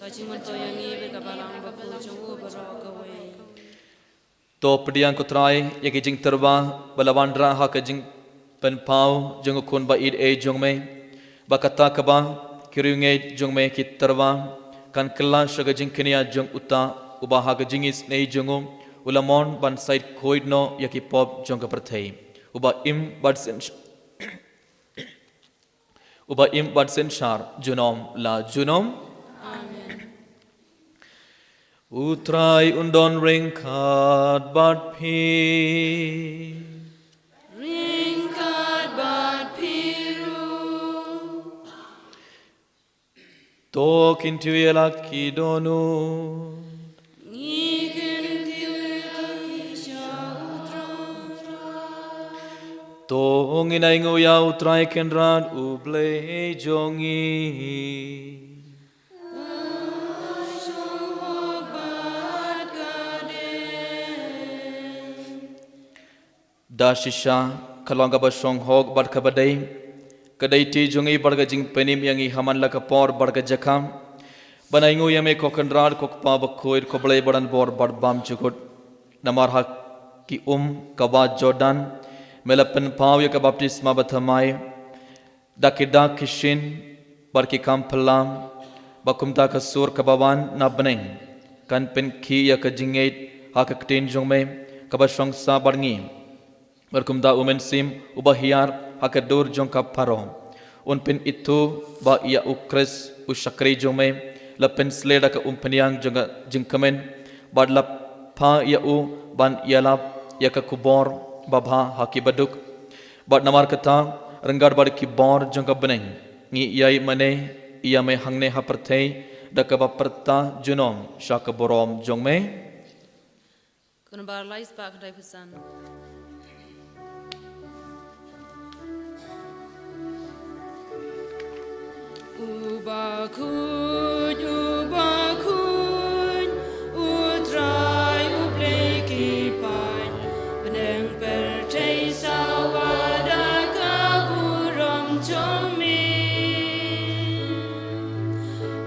ka jingmyntoi ïa ngi bad ka balang bakhuid jong u baroh kawei. To pdiang ko Trai ïa ki jingtyrwa ba la wanrah ha ka jing pynpaw jong u Khun ba ïeit ei jong me, ba kata kaba ki riewngeit jong me ki tyrwa kan kylla sha ka jingkñia jong uta uba ha ka jingisynei jong u u la mon ban said khuid noh ïa ki pop jong ka pyrthei, uba im bad syn-, uba im bad synshar junom la junom. Amen. U Trai un don ryngkat bad phi. Ryngkat bad phi ruh. To kyntiew ïa la ki dohnud. Ngi kyntiew ïa la ki sha U Trai. To ngin ainguh ïa U Trai Kynrad U Blei jong ngi. Da shisha ka long kaba shong hok bad kaba dei, Ka dei ti jong ngi bad ka jingpynim ïa ngi ha man la ka por bad ka jaka ban ainguh ïa me ko Kynrad, ko Kpa bakhuid, ko Blei badonbor bad bymjukut. Namar ha ki um kaba Jordan me la pynpaw ïa ka baptisma bathymmai da ki dak ki shin bad ki kam phylla, ba kumta ka sur kaba wan na bneng kan pynkhih ïa ka jingngeit ha ka ktien jong me kaba shong sah bad ngi. Bad kumta u Mynsiem uba hiar ha ka dur jong ka Pharaoh un pynithuh ba ïa u Khrist u shakri jong me la pynshlei da ka umphniang jong ka jingkmen, bad la phah ïa u ban ïalap ïa ka khubor babha ha ki baduk. Bad namar kata, ryngkat bad ki bor jong ka bneng, ngi ïai mane ïa me hangne ha pyrthei da kaba pyrta junom sha ka burom jong me. Kynbar lai spah khyndai phew san. Uba khuid, uba khuid, u Trai u Blei ki paid, bneng pyrthei sawa da ka burom jong me.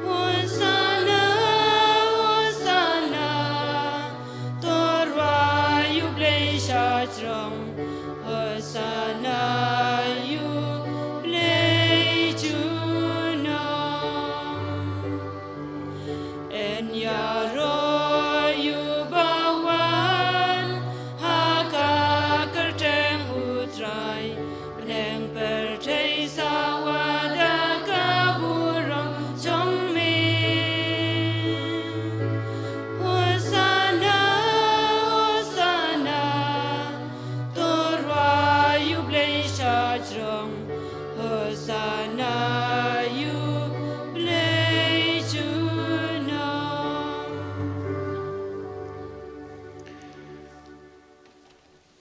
Hosanna, Hosanna, to rwai ïa u Blei shajrong. Hosanna ïa u Blei junom. Yn ïaroh ïa uba wan ha ka kyrteng u Trai. Bneng pyrthei sawa da ka burom jong me. Hosanna, Hosanna, to rwai ïa u Blei shajrong. Hosanna ïa u Blei junom.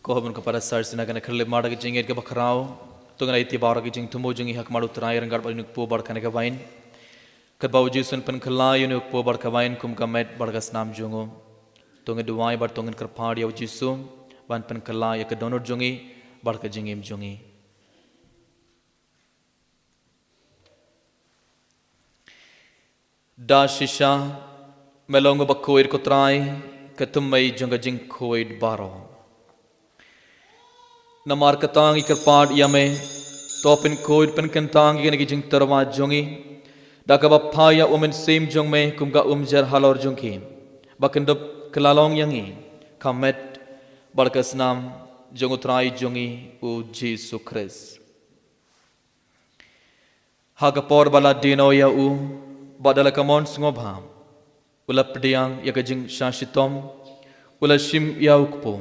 Ko haba ngi kyrpad shisha na kane ka khyllipmat ka jingngeit kaba khraw, to ngin ïa ïaid baroh ka jingthmu jong ngi ha khmat u Trai ryngkat bad une u kpu bad kane ka wain. Katba u Jisu un pynkylla ïa une u kpu bad ka wain kum ka met bad ka snam jong u, to ngin duwai bad to ngin kyrpad ïa u Jisu ban pynkylla ïa ka dohnud jong ngi bad ka jingim jong ngi. Da shisha me long uba khuid ko Trai, ka thymmei jong ka jingkhuid baroh. Namar kata ngi kyrpad ïa me, to pynkhuid pynkyntang ïa kine ki jingtyrwa jong ngi da kaba phah ïa u Mynsiem jong me kum ka umjer halor jong ki, ba kin dup kylla long ïa ngi ka met bad ka snam jong u Trai jong ngi u Jisu Khrist. Ha ka por ba la die noh ïa u, bad da la ka mon sngewbha u la pdiang ïa ka jingshah shitom, u la shim ïa u kpu,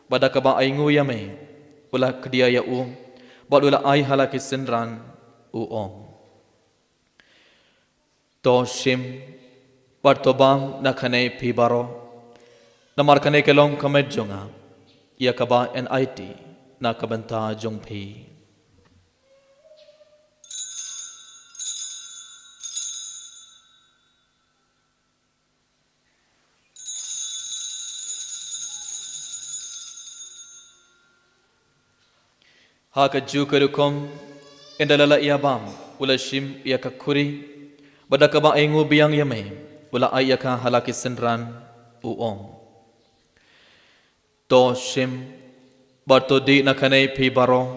bad da kaba ainguh ïa me u la khdia ïa u, bad u la ai ha la ki synran, u ong: To shim bad to bam na kane phi baroh, namar kane ka long ka met jong nga, ïa kaba yn aiti na ka bynta jong phi. Ha kajuh ka rukom, ynda la lah ïa bam, u la shim ïa ka khuri, bad da kaba ainguh biang ïa me, u la ai ïa ka ha la ki synran, u ong: To shim bad to dih na kane phi baroh,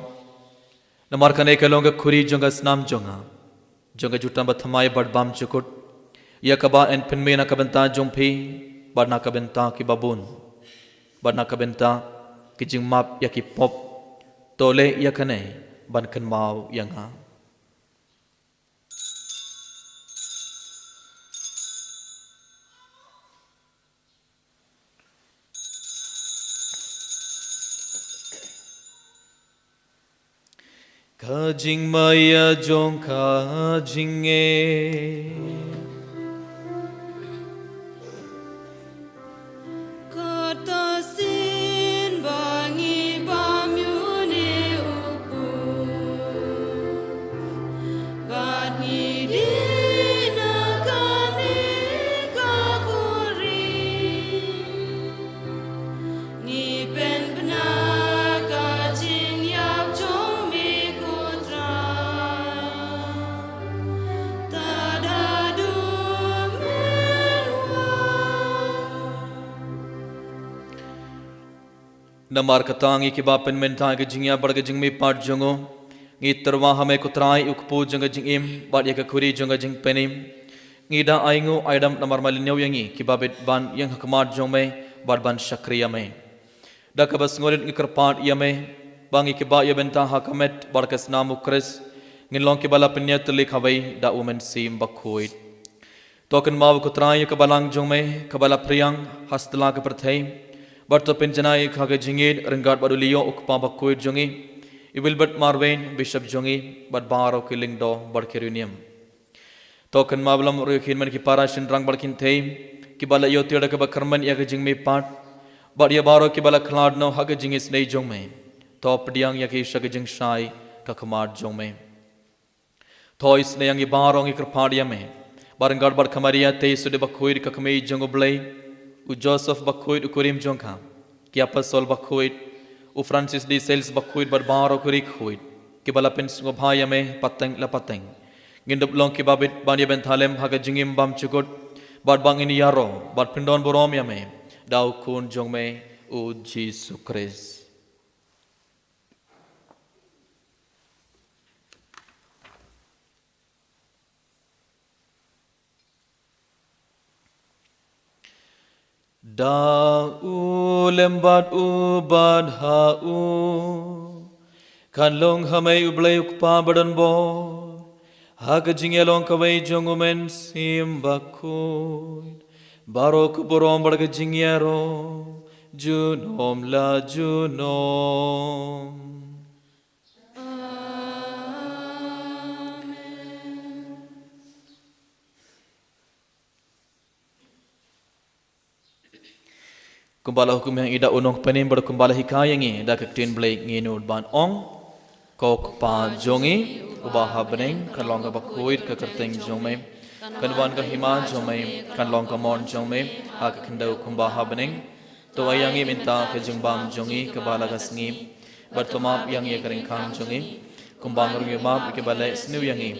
namar kane ka long ka khuri jong ka snam jong nga, jong ka jutang bathymmai bad bymjukut, ïa kaba yn pynmih na ka bynta jong phi bad na ka bynta kiba bun, bad na ka bynta ki jingmap ïa ki pop. To leh ïa kane ban kynmaw ïa nga. Ka jingmaïa jong ka jingngeit. Kata shisien ba ngi bam ïa une u kpu, bad ngi dih na kane ka khuri, ngi pynbna ka jingïap jong me ko Trai. Namar kata ngi kiba pynmynta ïa ka jingïap bad ka jingmihpat jong u, ngi tyrwa ha me ko Trai, u kpu jong ka jingim bad ïa ka khuri jong ka jingpynim. Ngi da ainguh aidam namar me lynñiew ïa ngi kiba bit ban ïeng ha khmat jong me bad ban shakri ïa me. Da kaba sngewrit ngi kyrpad ïa me ba ngi kiba ïa bynta ha ka met bad ka snam u Khrist ngin long kiba la pynïatylli kawei da u Mynsiem Bakhuid. To kynmaw ko Trai ïa ka balang jong me kaba la phriang ha sla ka pyrthei, bad to pynjanai ha ka jingïeit ryngkat bad u Leo u kpa bakhuid jong ngi, i Wilbert Marwein bishop jong ngi, bad baroh ki lyngdoh bad ki riewniam. To kynmaw bad lam ruh ïa ki hynmen ki para shynrang bad kynthei kiba la ïoh tiar da kaba kyrmen ïa ka jingmihpat, bad ïa baroh kiba la khlad noh ha ka jingisynei jong me. To pdiang ïa ki sha ka jingshai ka khmat jong me. To isynei ïa ngi baroh, ngi kyrpad ïa me ba ryngkat bad ka Maria Theisotti bakhuid ka kmie jong u Blei, u Joseph bakhuid u kurim jong ka, ki apostol bakhuid, u Francis de Sales bakhuid bad baroh ki riewkhuid kiba la pynsngewbha ïa me pateng la pateng, ngin dup long kiba bit ban ïa bynta lem ha ka jingim bymjukut, bad ba ngin ïaroh bad pyndonburom ïa me da u Khun jong me u Jisu Khrist. Da u lem bad u bad ha u kan long ha me u Blei u Kpa badonbor, ha ka jingïalong kawei jong u Mynsiem Bakhuid, baroh ka burom bad ka jingïaroh junom la junom. Kumba la hukum ïa ngi da u Nongpynim bad kumba la hikai ïa ngi da ka ktien Blei, ngin nud ban ong: Ko Kpa jong ngi uba ha bneng, kan long kaba khuid ka kyrteng jong me, kan wan ka hima jong me, kan long ka mon jong me ha ka khyndew kumba ha bneng. To ai ïa ngi mynta ka jingbam jong ngi kaba la ka sngi, bad to map ïa ngi ïa ka ryngkang jong ngi, kumba ngi ruh ngi map ïa kiba leh sniew ïa ngi,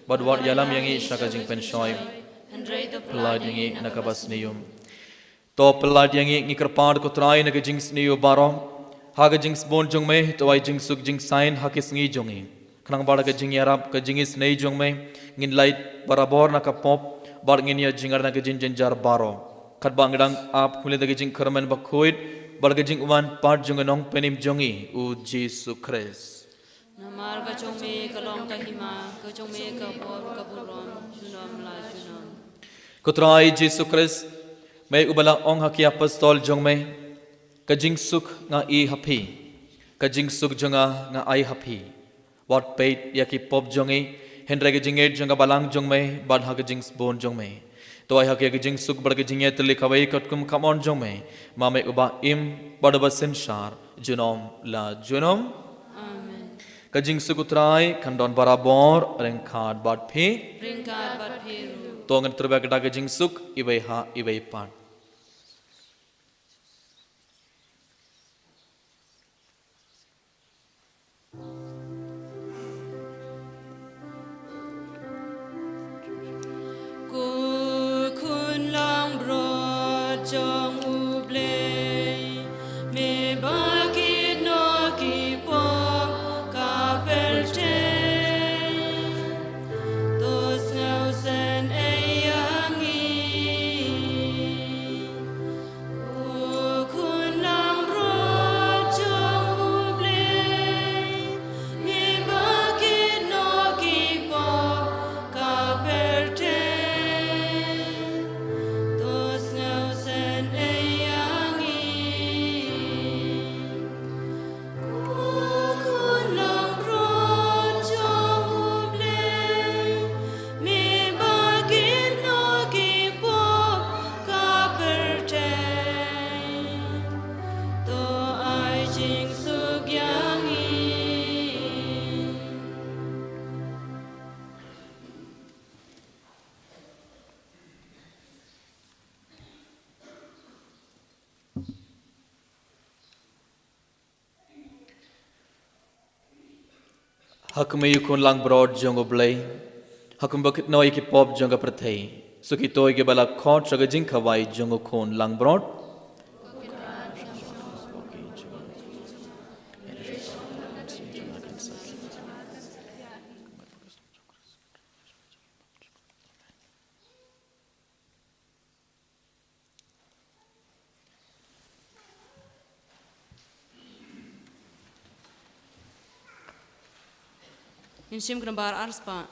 bad wat ïalam ïa ngi sha ka jingpynshoi, hynrei to pyllait ïa ngi na kaba sniew. To pyllait ïa ngi, ngi kyrpad ko Trai, na ka jingsniew baroh, ha ka jingsbun jong me to ai jingsuk jingsaiñ ha ki sngi jong ngi, khnang ba da ka jingïarap ka jingisynei jong me ngin lait barabor na ka pop, bad ngin ïa jynjar na ka jingjynjar baroh, katba ngi dang ap khmih da ka jingkyrmen bakhuid bad ka jingwan pat jong u Nongpynim jong ngi u Jisu Khrist. Namar ka jong me ka long ka hima, ka jong me ka bor ka burom junom la junom. Ko Trai Jisu Khrist, me uba la ong ha ki apostol jong me: Ka jingsuk nga ai ha phi, ka jingsuk jong nga nga ai ha phi. Wat peit ïa ki pop jong ngi, hynrei ka jingngeit jong ka balang jong me bad ha ka jingsbun jong me to ai ha ki ka jingsuk bad ka jingïatylli kawei katkum ka mon jong me, ma me uba im bad uba synshar junom la junom. Amen. Ka jingsuk u Trai kan don barabor ryngkat bad phi. Ryngkat bad phi ruh. To ngin tyrwa da ka jingsuk iwei ha iwei pat. Ko khun langbrot jong U Blei, me ba kit noh ki pop ka pyrthei, to sngewsynei ïa ngi. Ko khun langbrot jong U Blei, me ba kit noh ki pop ka pyrthei, to sngewsynei ïa ngi. Ko khun langbrot jong U Blei, me ba kit noh ki pop ka pyrthei, to ai jingsuk ïa ngi. Ha khmih ïa u khun langbrot jong U Blei, ha kumba kit noh ïa ki pop jong ka pyrthei, suk ïa kito kiba la khot sha ka jingkhawai jong u khun langbrot. Ngin shim ka nambar arspah.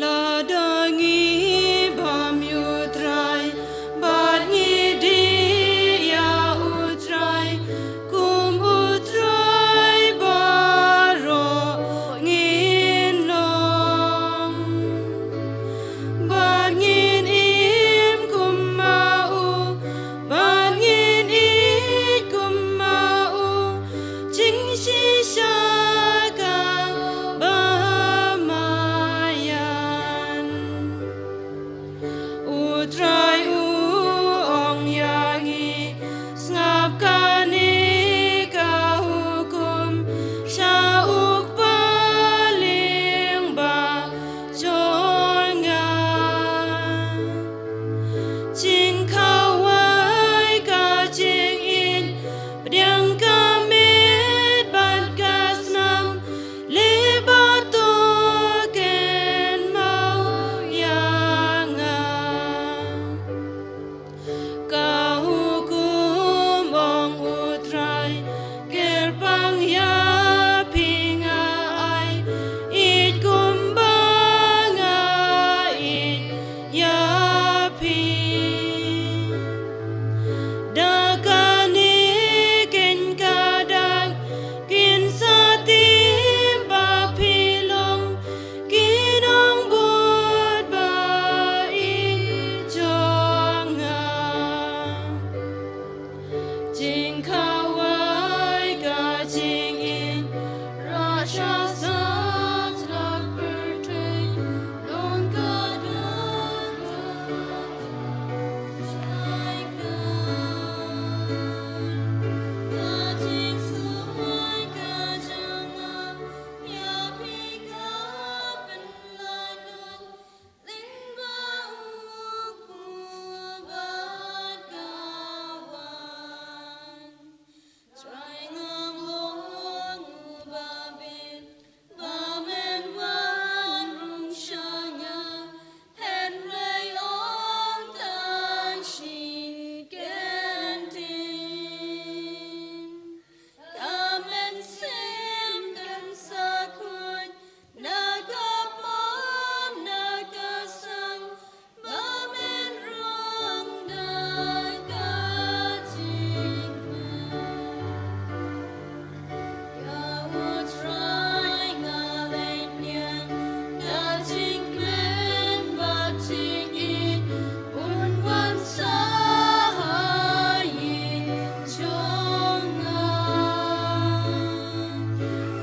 Lada ngi bam ïa U Trai, bad ngi dih ïa U Trai, kum U Trai baroh ngin long. Bad ngin im kum ma u, bad ngin ïeit kum ma u, jingshisha kaba maïan. U Trai u ong ïa ngi, sngap kane ka hukum sha u kpa lyngba jong nga. Jingkhawai ka jingïeit, pdiang ka met bad ka snam, leh ba to kynmaw ïa nga. Ka hukum ong U Trai, kyrpang ïa phi nga ai, ïeit kumba nga ïeit ïa phi. Da kane keiñ ka dak kin sa tip ba phi long ki nongbud ba ïeit jong nga. Jingkhawai ka jingïeit, rah sha satlak pyrthei, long ka dak ka jingshai ka. Ka jingsngewsih ka jong nga ïa phi ka pynlait lut, lyngba u kpu bad ka wan. Trai, ngam long uba bit ba men wan rung sha nga, hynrei ong tang shi kyntien. Ka mynsiem kan sa khuid na ka pop na ka sang, ba men rung da ka jingkmen. Ïa U Trai nga leit ñiang da jingkmen bad jingïeit, un wan sa ha ïing jong nga.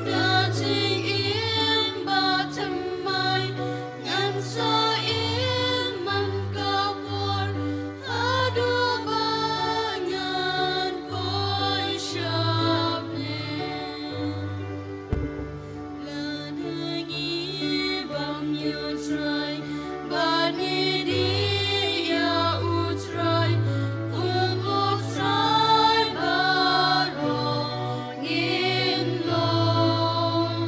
Da jingim bathymmai ngan sa im man ka por, haduh ba ngan poi sha pdeng. Lada ngi bam ïa U Trai, bad ngi dih ïa U Trai, kum U Trai baroh ngin long.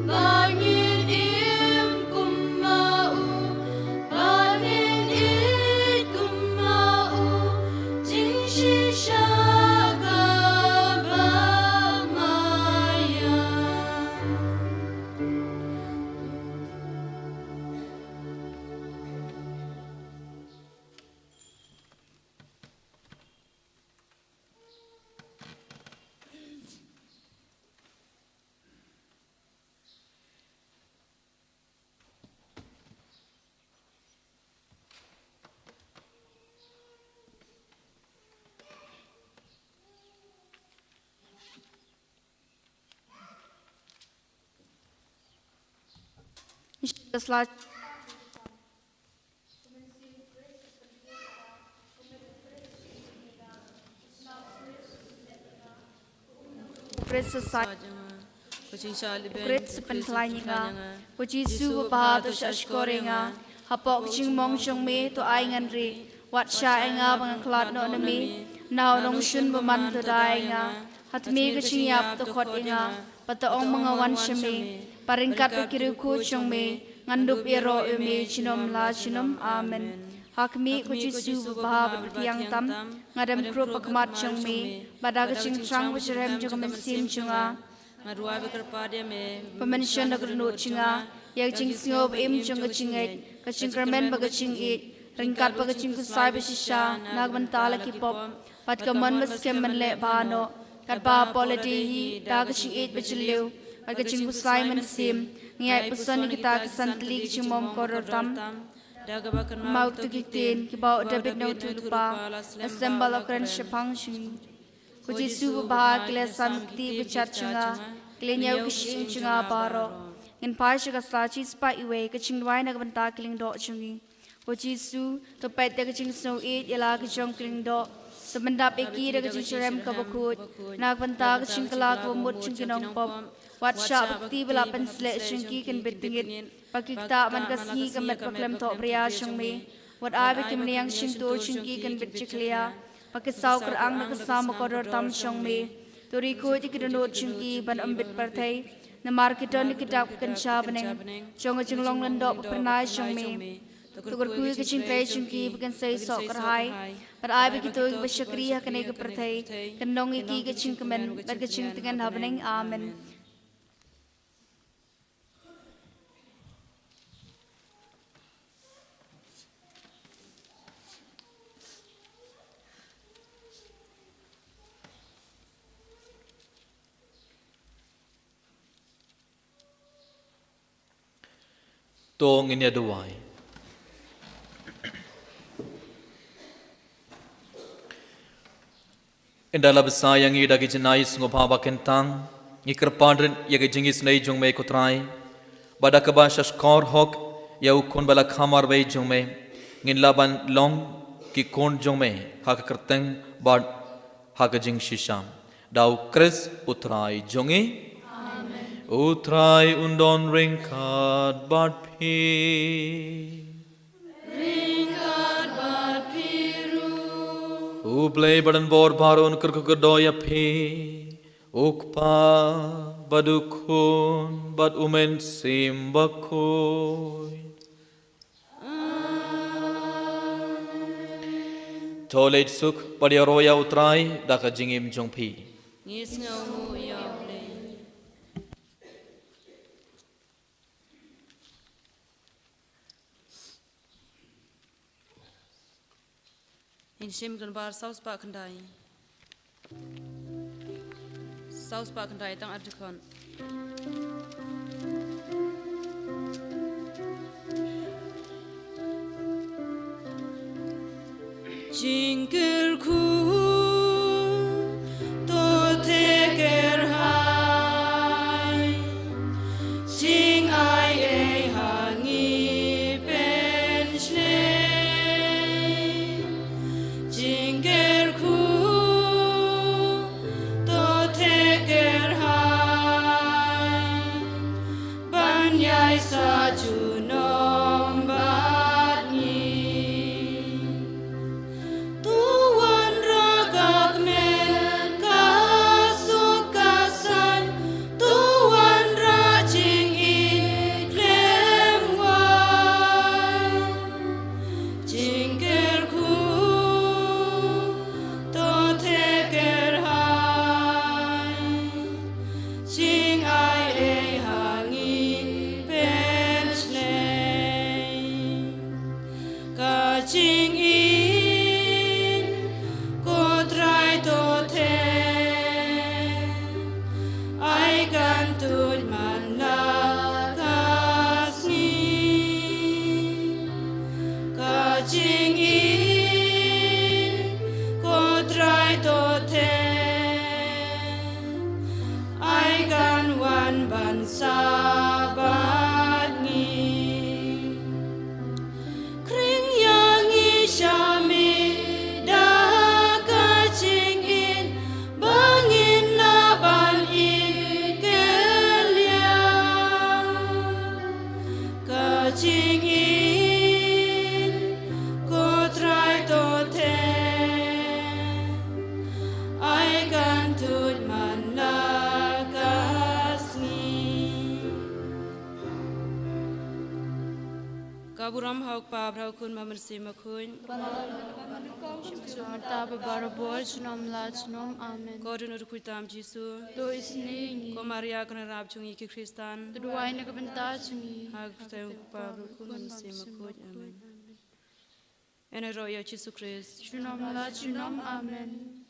Bad ngin im kum ma u, bad ngin ïeit kum ma u, jingshisha kaba maïan. Khrist sa, Khrist sa pynkhlaiñ ïa nga. Ko Jisu ba bha, to shahshkor ïa nga. Hapoh ka jingmong jong me to ai ngan rieh. Wat shah ïa nga ba ngan khlad noh na me. Na u nongshun bymman to da ïa nga. Ha tmier ka jingïap to khot ïa nga. Bad to ong ba nga wan sha me. Bad ryngkat bad ki riewkhuid jong me Ngan dup ïaroh ïa me junom la junom. Amen. Ha khmih, ko Jisu babha bad bathiang tam, nga dem krup ha khmat jong me, bad da ka jingthrang bad jingïarap jong ka mynsiem jong nga, nga duwai bad kyrpad ïa me ba men shon da ka dohnud jong nga ïa ka jingsngew ba im jong ka jingngeit, ka jingkyrmen bad ka jingïeit, ryngkat bad ka jingkhuslai bashisha na ka bynta la ki pop, bad ka mon ba skhem ban leh bha noh. Katba hapoh lade hi, da ka jingïeit ba jylliew bad ka jingkhuslai mynsiem, ngi ai puson ïa kita ki san tylli ki jingmom kordor tam da kaba kynmaw ïa kita ki ktien kiba u David na u Trai u Lypa la slem bad la kren shaphang jong ngi. Ko Jisu babha, ki leh san kti ba jait jong nga, ki leh ñiew ki shyieng jong nga baroh. Ngin phai sha ka sa shispah iwei, ka jingduwai na ka bynta ki lyngdoh jong ngi. Ko Jisu, to peit da ka jingsngew ïeit ïa la ki jong ki lyngdoh, to pyndap ïa ki da ka jingshah rem kaba khuid na ka bynta ka jingkylla kaba mut jong ki nongpop. Wat shah ba ka kti ba la pynsleh jong ki kan bit tngit, ba ki ktah man ka sngi ka met bakhlem thohbria jong me. Wat ai ba ki mane shyntur jong ki kan bit jakhlia, ba ki saw kyrang da ka sam bakordor tam jong me. To ri khuid ïa ki dohnud jong ki ban ym bit pyrthei, namar ki don ïa ki dak ba kynja bneng jong ka jinglong lyngdoh ba phyrnai jong me. To kyrkhu ïa ka jingtrei jong ki ba kin sei soh kyrhai, bad ai ba kito kiba shakri ha kane ka pyrthei kin long ïa ki ka jingkmen bad ka jingtngen ha bneng. Amen. To ngin ïa duwai. Ynda la bsa ïa ngi da ki jingai sngewbha ba kyntang, ngi kyrpad rit ïa ka jingisynei jong me ko Trai, ba da kaba shahshkor hok ïa u Khun ba la kha marwei jong me, ngin lah ban long ki khun jong me ha ka kyrteng bad ha ka jingshisha. Da u Khrist u Trai jong ngi. Amen. U Trai un don ryngkat bad phi. Ryngkat bad phi ruh. U Blei badonbor baroh un kyrkhu kyrdoh ïa phi. U Kpa bad u Khun bad u Mynsiem Bakhuid. To leit suk bad ïaroh ïa u Trai da ka jingim jong phi. Ngi sngewnguh ïa u Blei. Ngin shim kynbar saw spah khyndai. Saw spah khyndai tang ar dkhot. Jingkyrkhu to theh kyrhai. Jingai ei ha ngi pynshlei. Jingkyrkhu to theh kyrhai. Ban ïai sah junom bad ngi. To wan Abraham ha u Kpa, bad ha u Khun, bad ha u Mynsiem Bakhuid. Mynta bad barabor junom la junom. Amen. Ko Trai, u Khuid tam Jisu. To isynei ïa ngi. Ko Maria, kane ka rap jong ngi ki Khristan. To duwai na ka bynta jong ngi. Ha ka kyrteng u Kpa, bad u Khun, bad u Mynsiem Bakhuid. Amen. Yn ïaroh ïa u Jisu Khrist. Junom la junom. Amen.